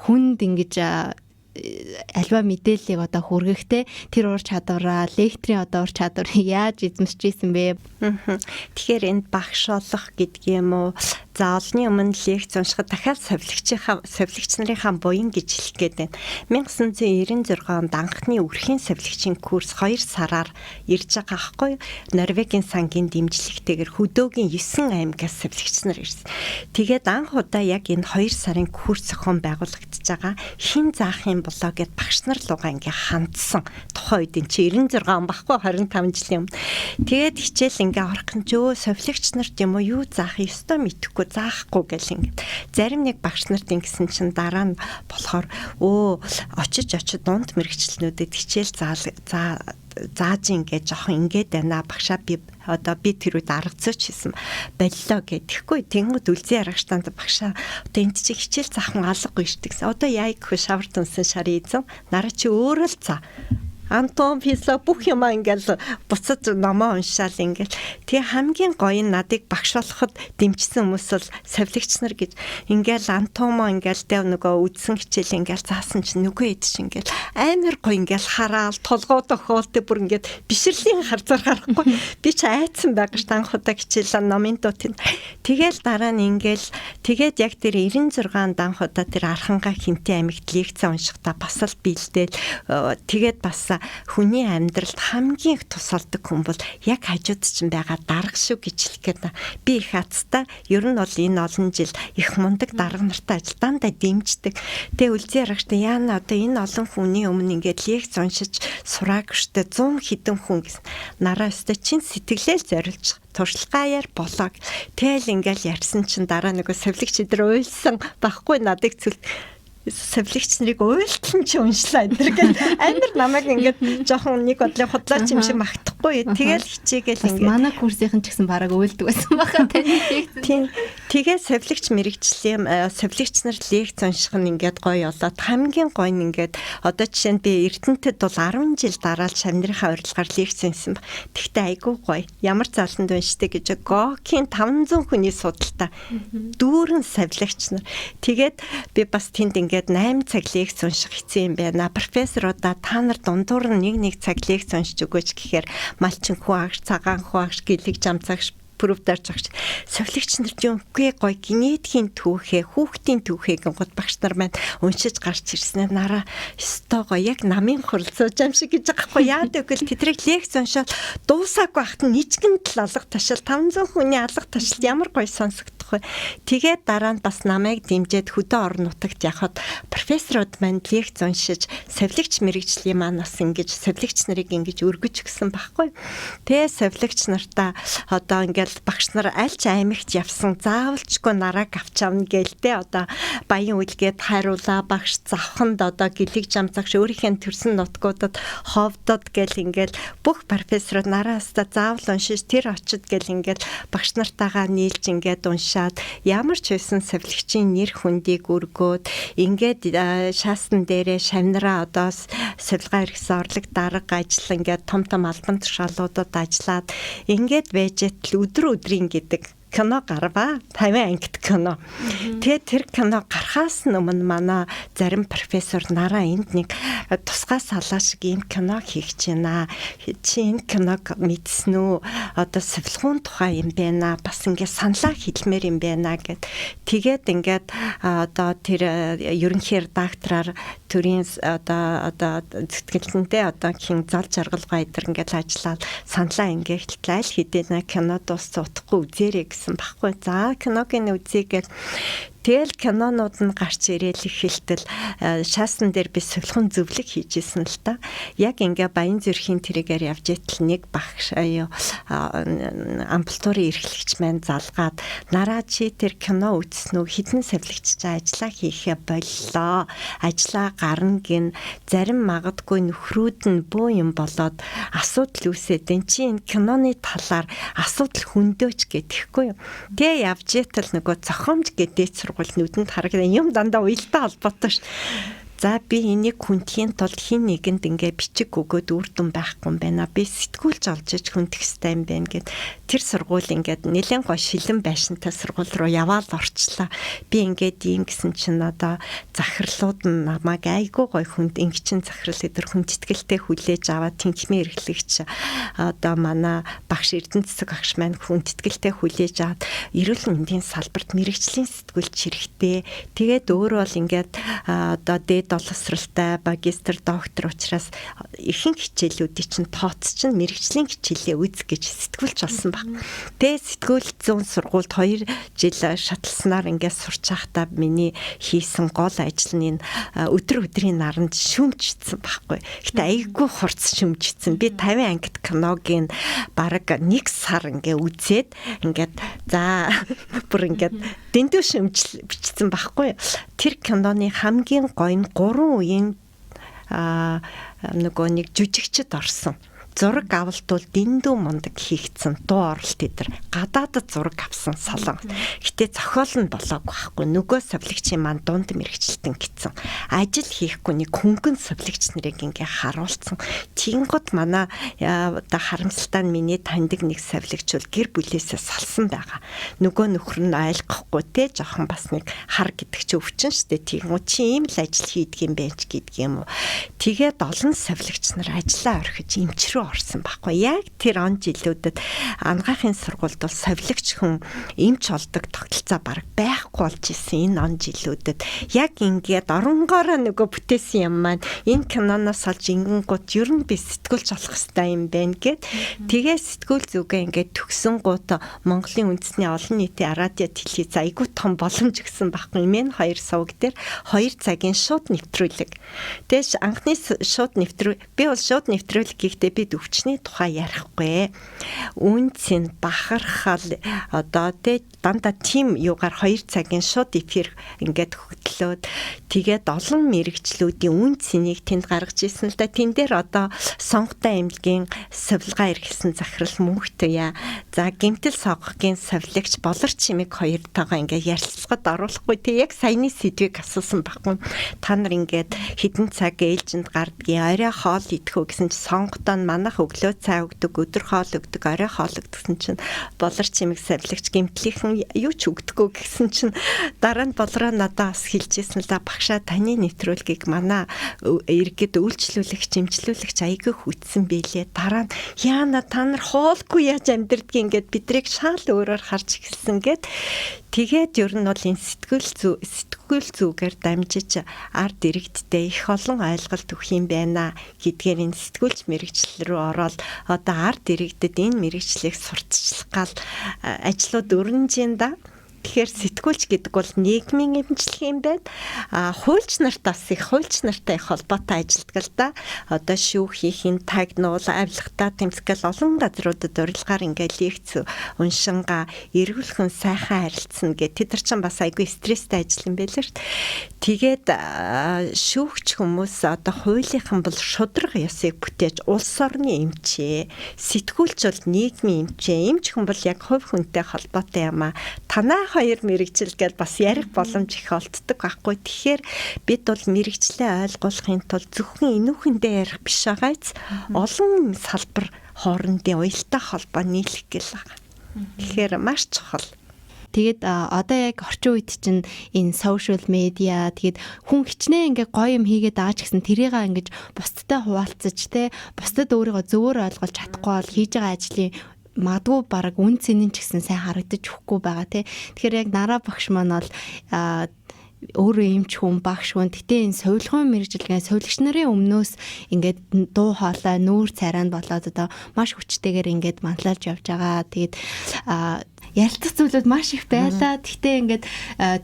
Speaker 1: хүнд ингэж альва мэдээллийг одоо хүргэхдээ тэр ур чадвараа, лекторийн одоо ур чадварыг яаж эзэмшиж ийсэн бэ?
Speaker 2: Тэгэхээр энд багш олох гэдэг юм уу? За олонний өмнө лекц уншихад дахиад савлагч нарынхаа буян гэж хэлэх гээд байна. 1996 онд анхны өрхийн савлагчийн курс 2 сараар ирж байгаа байхгүй юу? Норвегийн сангийн дэмжлэгтэйгээр хөдөөгийн 9 аймгаас савлагч нар ирсэн. Тэгээд анх удаа яг энэ 2 сарын курс зохион байгуулагдаж байгаа. Хэн заах юм болоо гэд багш нар лугаа ингээ хандсан. Тухайн үед эн чи 96 он баггүй 25 жилийн өмнө. Тэгээд хичээл ингээ орох нь ч савлагч нарт юм уу юу заах ёстой мэдэхгүй заахгүй гэл ингээд. Зарим нэг багш нарт ингэсэн чинь дараа нь болохоор очиж дунд мэрэгчлэнүүдэд хичээл зааж ингээд жоохон ингээд байна багшаа би одоо би тэр үед арга зүйч хийсэн боллоо гэх. Тэгэхгүй тэнгууд үлзий аргачтанд багшаа одоо энд чи хичээл заах хүн алгагүй шүү дээ гэсэн. Одоо яа гэх вэ шавар тунсан шарын эзэн нараа чи өөрөө л заа. Антон Фисло бүх юм ингээл буцаж номоо уншаал ингээл. Тэгээ хамгийн гоё нь надыг багш болоход дэмжсэн хүмүүс бол савлагч нар гэж. Ингээл Антомо ингээл дэв нөгөө үдсэн хичээл ингээл заасан чинь нөгөө хэд чинь ингээл амар гоё ингээл хараал толгой тохиол тэ бүр ингээд бишрэлийн харцаар харахгүй. Би ч айцсан байгаа ш анх удаа хичээл номын дуу тэнд. Тэгэл дараа нь ингээл тэгээд яг тэр 96 онд анх удаа тэр Архангаа хинтээ аймагт лекц уншихдаа бас л бэлдээл тэгээд бас хүний амьдралд хамгийн их тусалдаг хүн бол яг хажууд чинь байгаа дарга шүү гэж хэлэх гээд би их хацтай ер нь бол энэ олон жил их мундаг дарга нартай ажил дандаа дэмждэг. Тэгээ үлзий ярагчтай яана одоо энэ олон хүний өмнө ингээд лекц уншиж сурааг штэ 100 хэдэн хүн гэсэн. Нараа өстой чин сэтгэлээл зориулж туршлагаяар болоо. Тэгэл ингээл ярьсан чинь дараа нөгөө савлагч өдр уйлсан байхгүй надыг цэл савлагч нарыг уйлтал нь чи уншлаа энэ гэл амар намайг ингээд жоохон нэг бодлын худлаач юм шиг магтахгүй. Тэгэл хичээгээл ингээд
Speaker 1: манай курсынхан ч гэсэн бараг уйлдаг байсан баха
Speaker 2: тийм. Тэгээ савлагч мэрэгчлээ савлагч нар лекц унших нь ингээд гоё болоод хамгийн гоё нь ингээд одоо жишээ нь би Эрдэнэтэд бол 10 жил дараал шавнырынхаа урилгаар лекц уншсан ба. Тэгтээ айгүй гоё. Ямар зааланд уншдаг гэж Гокийн 500 хүний судалтай дүүрэн савлагч нар. Тэгээд би бас тэнд ингээд ингээд 8 цаг лекц унших хэцүү юм байна. Профессорудаа та нар дундуур нь нэг цаг лекц уншиж өгөөч гэхээр малчин хүн агш, цагаан хүн агш, гэлэг жамцагш пүрвдарч агч совилогч нар юмгүй гой генетикийн түүхээ, хүүхдийн түүхээ гингууд багш нар маань уншиж гарч ирснээр нараа ёстой гоё яг намын хурал сууж юм шиг гэж байгаа хгүй яа гэвэл тэдрийг лекц уншаад дуусаагүй байхад нь нийчгэн тал алга ташил 500 хүний алга ташил ямар гоё сонсогдох вэ. Тэгээд дараа нь бас намайг дэмжиж хөдөө орон нутагт явхад профессорууд маань лекц уншиж совилогч мэрэгжлийн маань бас ингэж совилогч нарыг ингэж өргөж өгсөн байхгүй. Тэгээ совилогч нартаа одоо ингээл багш нар аль ч аймагт явсан заавалчгүй нарааг авч авна гээл те одоо баян үлгээд хайруулаа багш завханд одоо гэлэг жамцагш өөрийнх нь төрсэн нутгуудад ховдод гэл ингээл бүх профессорууд нараастаа заавал уншиж тэр очид гэл ингээл багш нартаагаа нийлж ингээд уншаад ямар ч байсан совилогчийн нэр хүндийг өргөөд ингээд шаасан дээрээ шавнараа одоо сувилгаа хэрэгсэн орлог дарга ажил ингээд том том албан тушаалуудад ажиллаад ингээд байж тал өдөр өдрийн гэдэг кино гарваа. 50 ангит кино. Тэгээд тэр кино гарахаас өмнө манай зарим профессор нараа энд нэг тусгай салаа шиг ийм кино хийх гэж байна. Чи энэ киног мэдсэн үү? Одоо сувилгуун тухай юм байна. Бас ингээд саналаа хэлмээр юм байна гэд. Тэгээд ингээд одоо тэр ерөнхий редактораар төрийн одоо зүтгэлтэнтэй одоо хин зал жаргал гайдар ингээд ажиллаад саналаа ингээд аль хэдийнэ кино дууссан утгагүй үзээрэй гэсэн баггүй. За киног нь үзье гэл. Тэгэл кинонууд нь гарч ирээл эхэлтэл шаасан дээр би сувилхан зөвлөг хийжсэн л та. Яг ингээ баян зүрхийн тэргээр явж итэл нэг багш аюу амбулаторийн эрхлэгч маань залгаад нараа чи тэр кино үзсэн үү? Хідэн сувилагч чи ажиллаа хийхээ боллоо. Ажиллаа гарна гин зарим магадгүй нөхрүүд нь бөө юм болоод асуудал үүсээд энэ чи энэ киноны талаар асуудал хөндөөч гэдэхгүй юу. Тэгээ явж итэл нөгөө зохиомж гэдэг сургууль нүдэнд харагдан юм дандаа уялдаа холбоотой ш. За би энийг хүндхийн тулд хин нэгэнд ингээ бичиг өгөөд үр дүн байхгүй юм байна. Би сэтгүүлж олж иж хүндэх ёстой юм байна гэд тэр сургууль ингээд нэлээд гоо шилэн байшинтай сургууль руу яваал орчлаа. Би ингээд ийм гэсэн чинь одоо захирлууд нь намайг айгүй гой хүнд ингэчин захирал өдр хүн тэтгэлтэй хүлээж аваад тэнхмийн эрхлэгч одоо манай багш Эрдэнэ цэцэг багш маань хүн тэтгэлтэй хүлээж аваад эрүүл мэндийн салбарт мэрэгжлийн сэтгүүлч хэрэгтэй. Тэгээд өөрөө бол ингээд одоо дээд боловсралтай магистр доктор учраас ихэнх хичээлүүдийн чинь тооц чинь мэрэгжлийн хичээлээ үз гэж сэтгүүлч болсон баг. Тэгээ сэтгүүл зүүн сургуульд 2 жил шатлалснаар ингээд сурч байхдаа миний хийсэн гол ажил нь энэ өдөр өдрийн наранд шүмжсэн байхгүй. Гэтэ айгүй хурц шүмжсэн. Би 50 ангит киногийн бараг 1 сар ингээ үзээд ингээд за бүр ингээд дэндүү шүмжил бичсэн байхгүй. Тэр киноны хамгийн гоё нь 3 үеийн нөгөө нэг жүжигчд орсон. Зураг авалтул дэндүү мундаг хийгдсэн дуу оролт эдэр гадаадд зураг авсан солон. Гэтэ зохиол нь болоогүй байхгүй. Нөгөө совилогчийн маань дунд мэрэгчлэлтэн гитсэн. Ажил хийхгүй нэг хөнгөн совилогч нарыг ингээ харуулсан. Тэнгууд манай одоо харамсалтай нь миний таньдаг нэг совилогч бол гэр бүлээсээ салсан байгаа. Нөгөө нөхөр нь ойлгохгүй те жоохон бас нэг хар гэдэг чи өвчин штэ. Тэнгууд чи ийм л ажил хийдэг юм байж гэдэг юм уу. Тэгээд олон совилогч нар ажиллаа орхиж эмч рүү орсон байхгүй. Яг тэр он жилүүдэд ангаахын сургуульд бол совилогч хүн эмч олдог тогтолцоо бараг байхгүй болж исэн энэ он жилүүдэд яг ингээд оронгоороо нөгөө бүтээсэн юм маань энэ киноноос олж ингэнгүүт ер нь би сэтгүүлч болох хэрэгтэй юм байна гэд. Тэгээ сэтгүүл зүгээ ингээд төгсөн гут Монголын үндэсний олон нийтийн радио телевиз айгүй том боломж өгсөн байхгүй. Мэн хоёр сувг дээр 2 цагийн шууд нэвтрүүлэг. Тэгээс анхны шууд нэвтрүүлэг би бол шууд нэвтрүүлэг гэхдээ би өвчний тухай ярихгүй. Үнцэн бахархал одоо тэ дандаа тим юугаар 2 цагийн шууд эфир ингээд хөтлөөд тэгээд олон мэрэгчлүүдийн үн цэнийг тэнд гаргаж ирсэн л да. Тэн дээр одоо сонготой эмнэлгийн сувилгаа эрхэлсэн захирал мөнхтөя. За гэмтэл сонгогийн сувилагч болор чимэг хоёртойгоо ингээд ярилцлагад оруулахгүй тэг яг саяны сэдвийг асуусан байхгүй. Та нар ингээд хэдэн цаг ээлжинд гардгийн орой хоол идэх үү гэсэн чи сонготой нь Манайх өглөө цай өгдөг, өдөр хоол өгдөг, орой хоол өгдөгсөн чинь болор чимэг савлагч гимтлийнхэн юу ч өгдөггүй гэсэн чинь дараа нь болроо надад бас хэлжсэн л да, багшаа таны нэвтрүүлгийг манай иргэд үйлчлүүлэгч, эмчлүүлэгч айгүй хүтсэн бэлээ. Дараа нь яана та нар хоолгүй яаж амьдрдгийг ингээд бидрийг шал өөрөөр харж эхэлсэн гэд. Тэгээд ер нь бол энэ сэтгэл зүгээр дамжиж ард иргэдтэй их олон ойлголт өгөх юм байна гэдгээр энэ сэтгүүлч мэрэгчлэл рүү ороод одоо ард иргэдэд энэ мэрэгчлийг сурталчлах гал ажлууд өрнөж юм да. Тэгэхээр сэтгүүлч гэдэг бол нийгмийн эмчлэг юм байна. А хуульч нарт бас их хуульч нартай их холбоотой ажилтдаг л да. Одоо шүүх хийх нь тагнуул, авилгатай тэмцгэл олон газруудад урилгаар ингээд лекц уншингаа эргүүлхэн сайхан харилцсан гэх тэд нар ч бас айгүй стресстэй ажил юм байл шүү дээ. Тэгээд шүүгч хүмүүс одоо хуулийнхан бол шудраг ёсыг бүтээж улс орны эмчээ, сэтгүүлч бол нийгмийн эмчээ, эмч хүн бол яг хувь хүнтэй холбоотой юм а. Танаа хоёр мэрэгжил гэж бас ярих боломж их олддог байхгүй. Тэгэхээр бид бол мэрэгчлээ ойлгуулахын тулд зөвхөн энүүхэндээ ярих биш байгаац олон салбар хоорондын уялдаа холбоо нийлэх гэл байгаа. Тэгэхээр маш чухал.
Speaker 1: Тэгээд одоо яг орчин үед чинь энэ social media тэгээд хүн хичнээн ингээ гоё юм хийгээд байгаа ч гэсэн тэрийг ингэж бусдтай хуваалцаж те бусдад өөрийгөө зөвөр ойлгуулж чадахгүй бол хийж байгаа ажлын магадгүй баг үн цэнэн ч гэсэн сайн харагдаж өгөхгүй байгаа тий. Тэгэхээр яг нараа багш маань бол өөрөө эмч хүн, багш хүн. Гэтэ энэ сувилгын мэргэжилтэн сувилагч нарын өмнөөс ингээд дуу хоолой нүүр царайнд болоод одоо маш хүчтэйгээр ингээд манлайлж явж байгаа. Тэгээд ярилцах зүйлүүд маш их байлаа. Гэтэ ингээд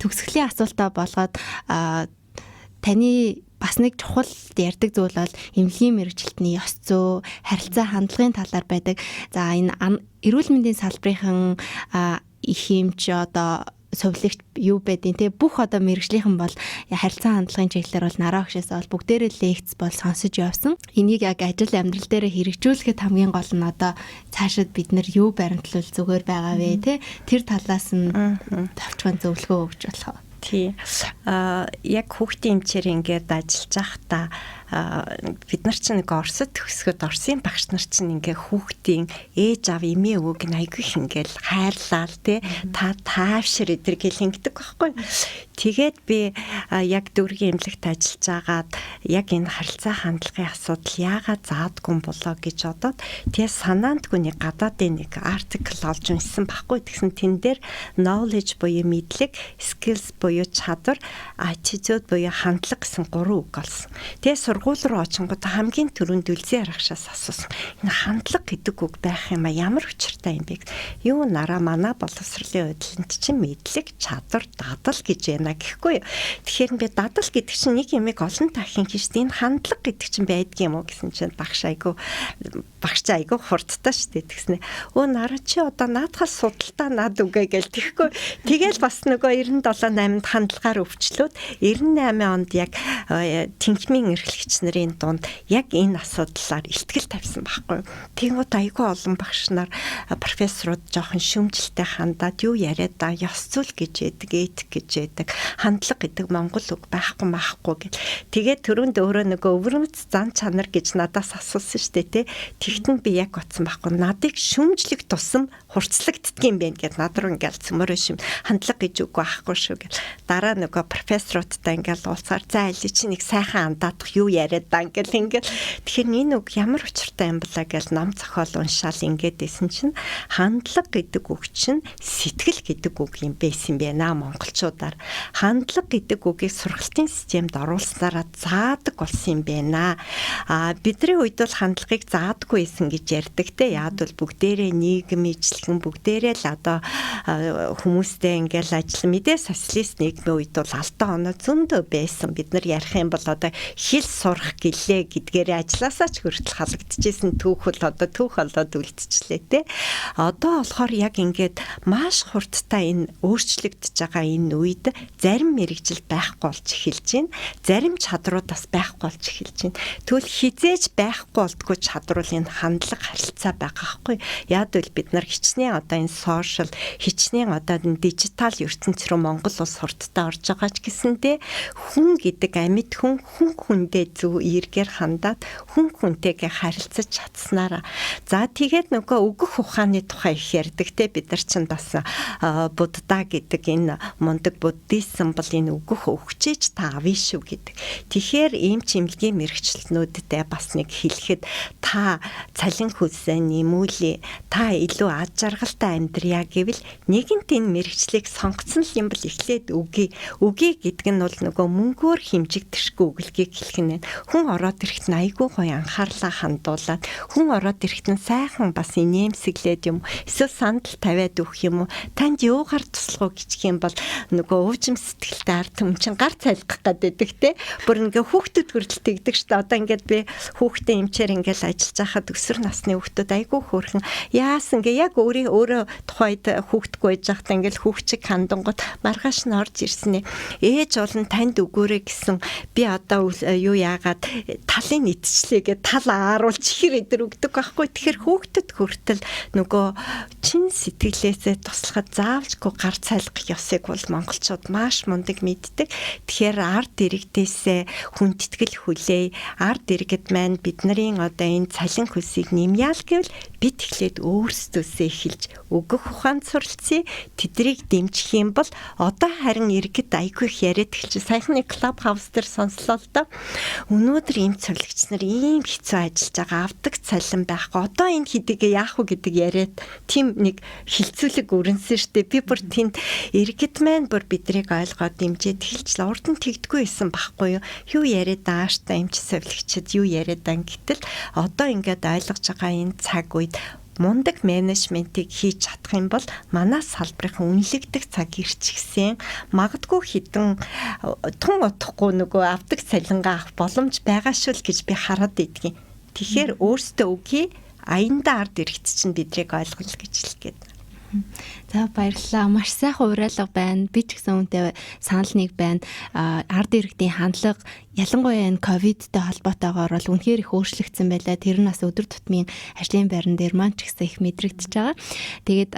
Speaker 1: төгсгөлийн асуултаа болгоод таны бас нэг чухал ярьдаг зүйл бол эмнэлгийн мэргэжилтний ёс зүй, харилцаа хандлагын талаар байдаг. За энэ эрүүл мэндийн салбарын их эмч одоо сувилагч юу байдیں۔ Те бүх одоо мэрэгжлийнхэн бол харилцаа хандлагын чиглэлээр бол нараа өгшөөс бол бүгдээрээ лекц бол сонсож явсан. Энийг яг ажил амьдрал дээр хэрэгжүүлэхэд хамгийн гол нь одоо цаашид бид нар юу баримтлал зүгээр байгаа вэ те тэр талаас нь товчхон зөвлөгөө өгч болох уу?
Speaker 2: Тий. Яг хүүхдийн эмчээр ингээд ажиллаж байхдаа бид нар чинь нэг Оросд төгсгöd Оросын багш нар чинь ингээ хүүхдийн ээж аав эмээ өвөг нь айгүй их ингээл хайрлаа тий та таавшир эдэр гэл ингэдэг байхгүй. Тэгээд би яг дүүргийн эмнэлэгт ажиллаж агаад яг энэ харилцаа хандлагын асуудал яагаад заадгүй юм болоо гэж бодоод тэгээ санаандгүй нэг гадаадын нэг артикл олж уншсан байхгүй. Тэгсэн тэн дээр knowledge буюу мэдлэг, skills буюу чадвар, attitude буюу хандлага гэсэн гурван үг олсон. Тэгээ сургууль руу очингууд хамгийн түрүүнд үлзий аргашаас асуусан. Энэ хандлага гэдэг үг байх юм а ямар учиртай юм бэ? Юу нараа манай боловсролын хөдөлгөөнт чинь мэдлэг, чадвар, дадал гэж байна гэхгүй юу. Тэгэхээр би дадал гэдэг чинь нэг юмыг олон дахин хийж энэ хандлага гэдэг чинь байдгийн юм уу гэсэн чинь багш айгу багш айгу хурдтай шүү дээ тэгснэ. Өө нараа чи одоо наадхаас судалтаа наад үгээ гэл тэгэхгүй. Тэгэл бас нөгөө 97 8-нд хандлагаар өвчлөөд 98 онд яг тэнхмийн эрхлэгч нарын дунд яг энэ асуудлаар ихтгэл тавьсан байхгүй. Тэнгүүд айгүй олон багш нар профессорууд жоохон шүмжлэлтэй хандаад юу яриад да ёс зүйл гэж яадаг, этик гэж яадаг, хандлага гэдэг монгол үг байхгүй маахгүй гэл. Тэгээд түрүүнд өөрөө нөгөө өвөрмөц зан чанар гэж надаас асуусан шүү дээ тий. Тэгтэн би яг утсан байхгүй. Надыг шүмжлэх тусам хурцлагддаг юм байна гэд над руу ингээл цөмөрөө шим хандлага гэж үг байхгүй шүү гэл. Дараа нөгөө профессоруудтай ингээл уулзгаар за аль чи нэг сайхан андаадах юу яриад даа ингээл ингээл тэгэхээр энэ үг ямар учиртай юм болаа гэл ном зохиол уншаал ингээд исэн чинь хандлага гэдэг үг чинь сэтгэл гэдэг үг юм байсан байна монголчуудаар. Хандлага гэдэг үгийг сургалтын системд оруулснараа заадаг болсон юм байна. А бидний үед бол хандлагыг заадаггүй байсан гэж ярьдаг те. Яг бол бүгдээрээ нийгэм ижлэгэн бүгдээрээ л одоо хүмүүстэй ингээл ажил мэдээ социалист нийгмийн үед бол алдаа оноо зөндөө байсан. Бид нар ярих юм бол одоо хэл сурах гэлээ гэдгээрээ ажилласаа ч хүртэл халагдчихсэн түүх бол одоо түүх болоод үлдчихлээ те. Одоо болохоор яг ингээд маш хурдтай энэ өөрчлөгдөж байгаа энэ үед зарим мэрэгжил байхгүй болж эхэлж байна. Зарим чадрууд бас байхгүй болж эхэлж байна. Тэгвэл хизээж байхгүй болдгоо чадвар энэ хандлага харилцаа байгаа хгүй. Яг бол бид нар хичнээн одоо энэ сошиал хичнээн одоо энэ дижитал ертөнц рүү Монгол улс хурдтай орж байгаа байгаа ч гэсэндээ хүн гэдэг амьд хүн хүн хүндээ зөв эергээр хандаад хүн хүнтэйгээ харилцаж чадсанараа за тэгээд нөгөө өгөх ухааны тухай их ярьдаг те, бид нар чинь бас будда гэдэг энэ мундаг буддизм бол энэ өгөх өгчээж та авъя шүү гэдэг. Тэгэхээр ийм чимлэгийн мэрэгчлэнүүдтэй бас нэг хэлэхэд та цалин хөлсөө нэмүүлээ, та илүү ад жаргалтай амьдрья гэвэл нэгэнт энэ мэрэгчлийг сонгоцсон л юм бол эхлээд үгүй. Үгүй гэдэг нь бол нөгөө мөнгөөр хэмжигдэшгүй үгэлгийг хэлэх нь. Хүн ороод ирэхэд нь айгүй гоё анхаарлаа хандуулад, хүн ороод ирэхэд нь сайхан бас инээмсэглээд юм эсвэл сандал тавиад өгөх юм уу, танд юугаар туслах уу гэх юм бол нөгөө уужим сэтгэлтэй ард түмэн чинь гар цайлгах гэдэг те. Бүр ингээ хүүхдүүд хүртэл тэгдэг штэ. Одоо ингээд би хүүхдээ эмчээр ингээл ажиллаж байхад өсвөр насны хүүхдүүд айгүй хөөрхөн яасан ингээ яг өөрөө тухайд хүүхдгүй байж байхдаа ингээл хүүхчиг хандангууд маргааш нь орж ирсэн ээ. Ээж болон танд өгөөрэй гэсэн би одоо юу яагаад талын идчихлээ гэ тал ааруулж хэр өдр өгдөг байхгүй. Тэгэхээр хүүхдэд хүртэл нөгөө чин сэтгэлээсээ туслахад заавалжгүй гар цайлгах ёсыг бол монголчууд маш мундаг мэддэг. Тэгэхээр ард иргэдээсээ хүндэтгэл хүлээе. Ард иргэд маань бидний одоо энэ цалин хөлсийг нэмьяал гэвэл бид эхлээд өөрсдөөсөө эхэлж өгөх ухаанд суралцъя. Тэдрийг дэмжих юм бол одоо харин иргэд айгүй их яриад эхэлж саяхны клуб хаус дээр сонслоо л доо. Өнөөдөр ийм цорлогч нар ийм хэцүү ажиллаж байгаа, авдаг цалин байхгүй. Одоо энэ хэдийгээ яах вэ гэдэг яриад тийм нэг хилцүүлэг өрнсөн штэ. Би бүр тэнд иргэд маань бүр бидрийг ойлгоод дэмжиж эхэлжлээ. Урд нь тэгдэггүй байсан байхгүй юу? Юу яриад ааштай эмч совилогчд юу яриад ан гэтэл одоо ингээд ойлгож байгаа энэ цаг үед мундаг менежментийг хийж чадах юм бол манай салбарын үнэлэгдэх цаг ирчихсэн. Магадгүй хідэн тун удахгүй нөгөө авдаг цалингаа авах боломж байгаа шүү л гэж би хараад идэгин. Тэгэхээр өөрсдөө үгүй аяндаа ард иргэд чинь бидрийг ойлгоно л гэж хэлэх гээд.
Speaker 1: За баярлалаа. Маш сайхан уриалга байна. Би ч гэсэн үнтэй санал нэг байна. Ард иргэдийн хандлага ялангуяа энэ ковидтэй холбоотойгоор бол үнэхээр их өөрчлөгдсөн байлаа. Тэр нь бас өдөр тутмын ажлын байран дээр маань ч гэсэн их мэдрэгдэж байгаа. Тэгээд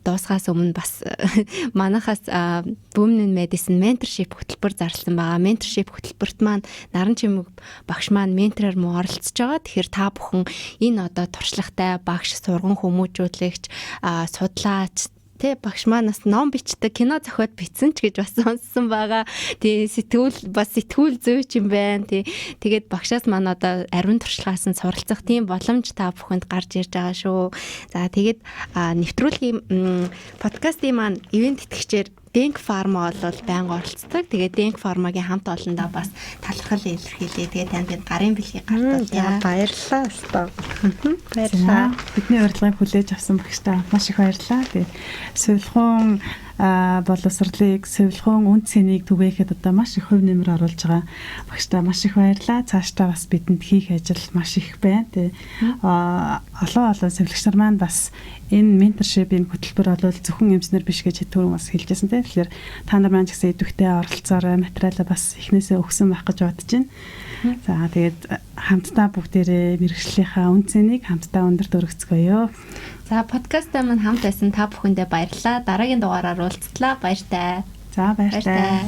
Speaker 1: дуусгаас өмнө бас манахаас Women in Medicine mentorship хөтөлбөр зарласан байгаа. Mentorship хөтөлбөрт маань Наран Чимэг багш маань ментороор мөн оролцож байгаа. Тэгэхээр та бүхэн энэ одоо туршлагатай багш, сурган хүмүүжүүлэгч, судлаач тэ багш маань бас ном бичдэг, кино зохиод бичсэн ч гэж бас сонссон байгаа. Тий сэтгүүл бас сэтгүүл зүйч юм байна. Тий тэгээд багшаас маань одоо ариун туршлагаас нь суралцах тийм боломж та бүхэнд гарч ирж байгаа шүү. За тэгээд нэвтрүүлгийн подкастын маань ивент тэтгэгчээр Denk Pharma бол байнга оролцдог. Тэгээд Denk Pharma-гийн хамт олондоо бас талархал илэрхийлье. Тэгээд танд энэ гарын бэлгийг гартуулъя.
Speaker 2: Баярлалаа. Өстой. Баярлалаа.
Speaker 3: Бидний урилгыг хүлээж авсан багштай маш их баярлалаа. Тэгээд сувилахуун боловсролыг, сувилахуун үн цэнийг түгээхэд одоо маш их хувь нэмэр оруулж байгаа багштай маш их баярлалаа. Цаашдаа бас бидэнд хийх ажил маш их байна. Тэгээд олон сувилагч нар маань бас энэ менторшипийн хөтөлбөр бол зөвхөн эмчнэр биш гэж түрүүн бас хэлжсэн тийм. Тэгэхээр та нар маань ч гэсэн идэвхтэй оролцоорой, материалаа бас эхнээсээ өгсөн байх гэж бодож байна. За тэгээд хамтдаа бүгдээрээ мэргэжлийнхаа үн цэнийг хамтдаа өндөрт өргөцгөөё.
Speaker 1: За подкастаа маань хамт байсан та бүхэндээ баярлалаа. Дараагийн дугаараар уулзлаа. Баяртай.
Speaker 3: За баяртай.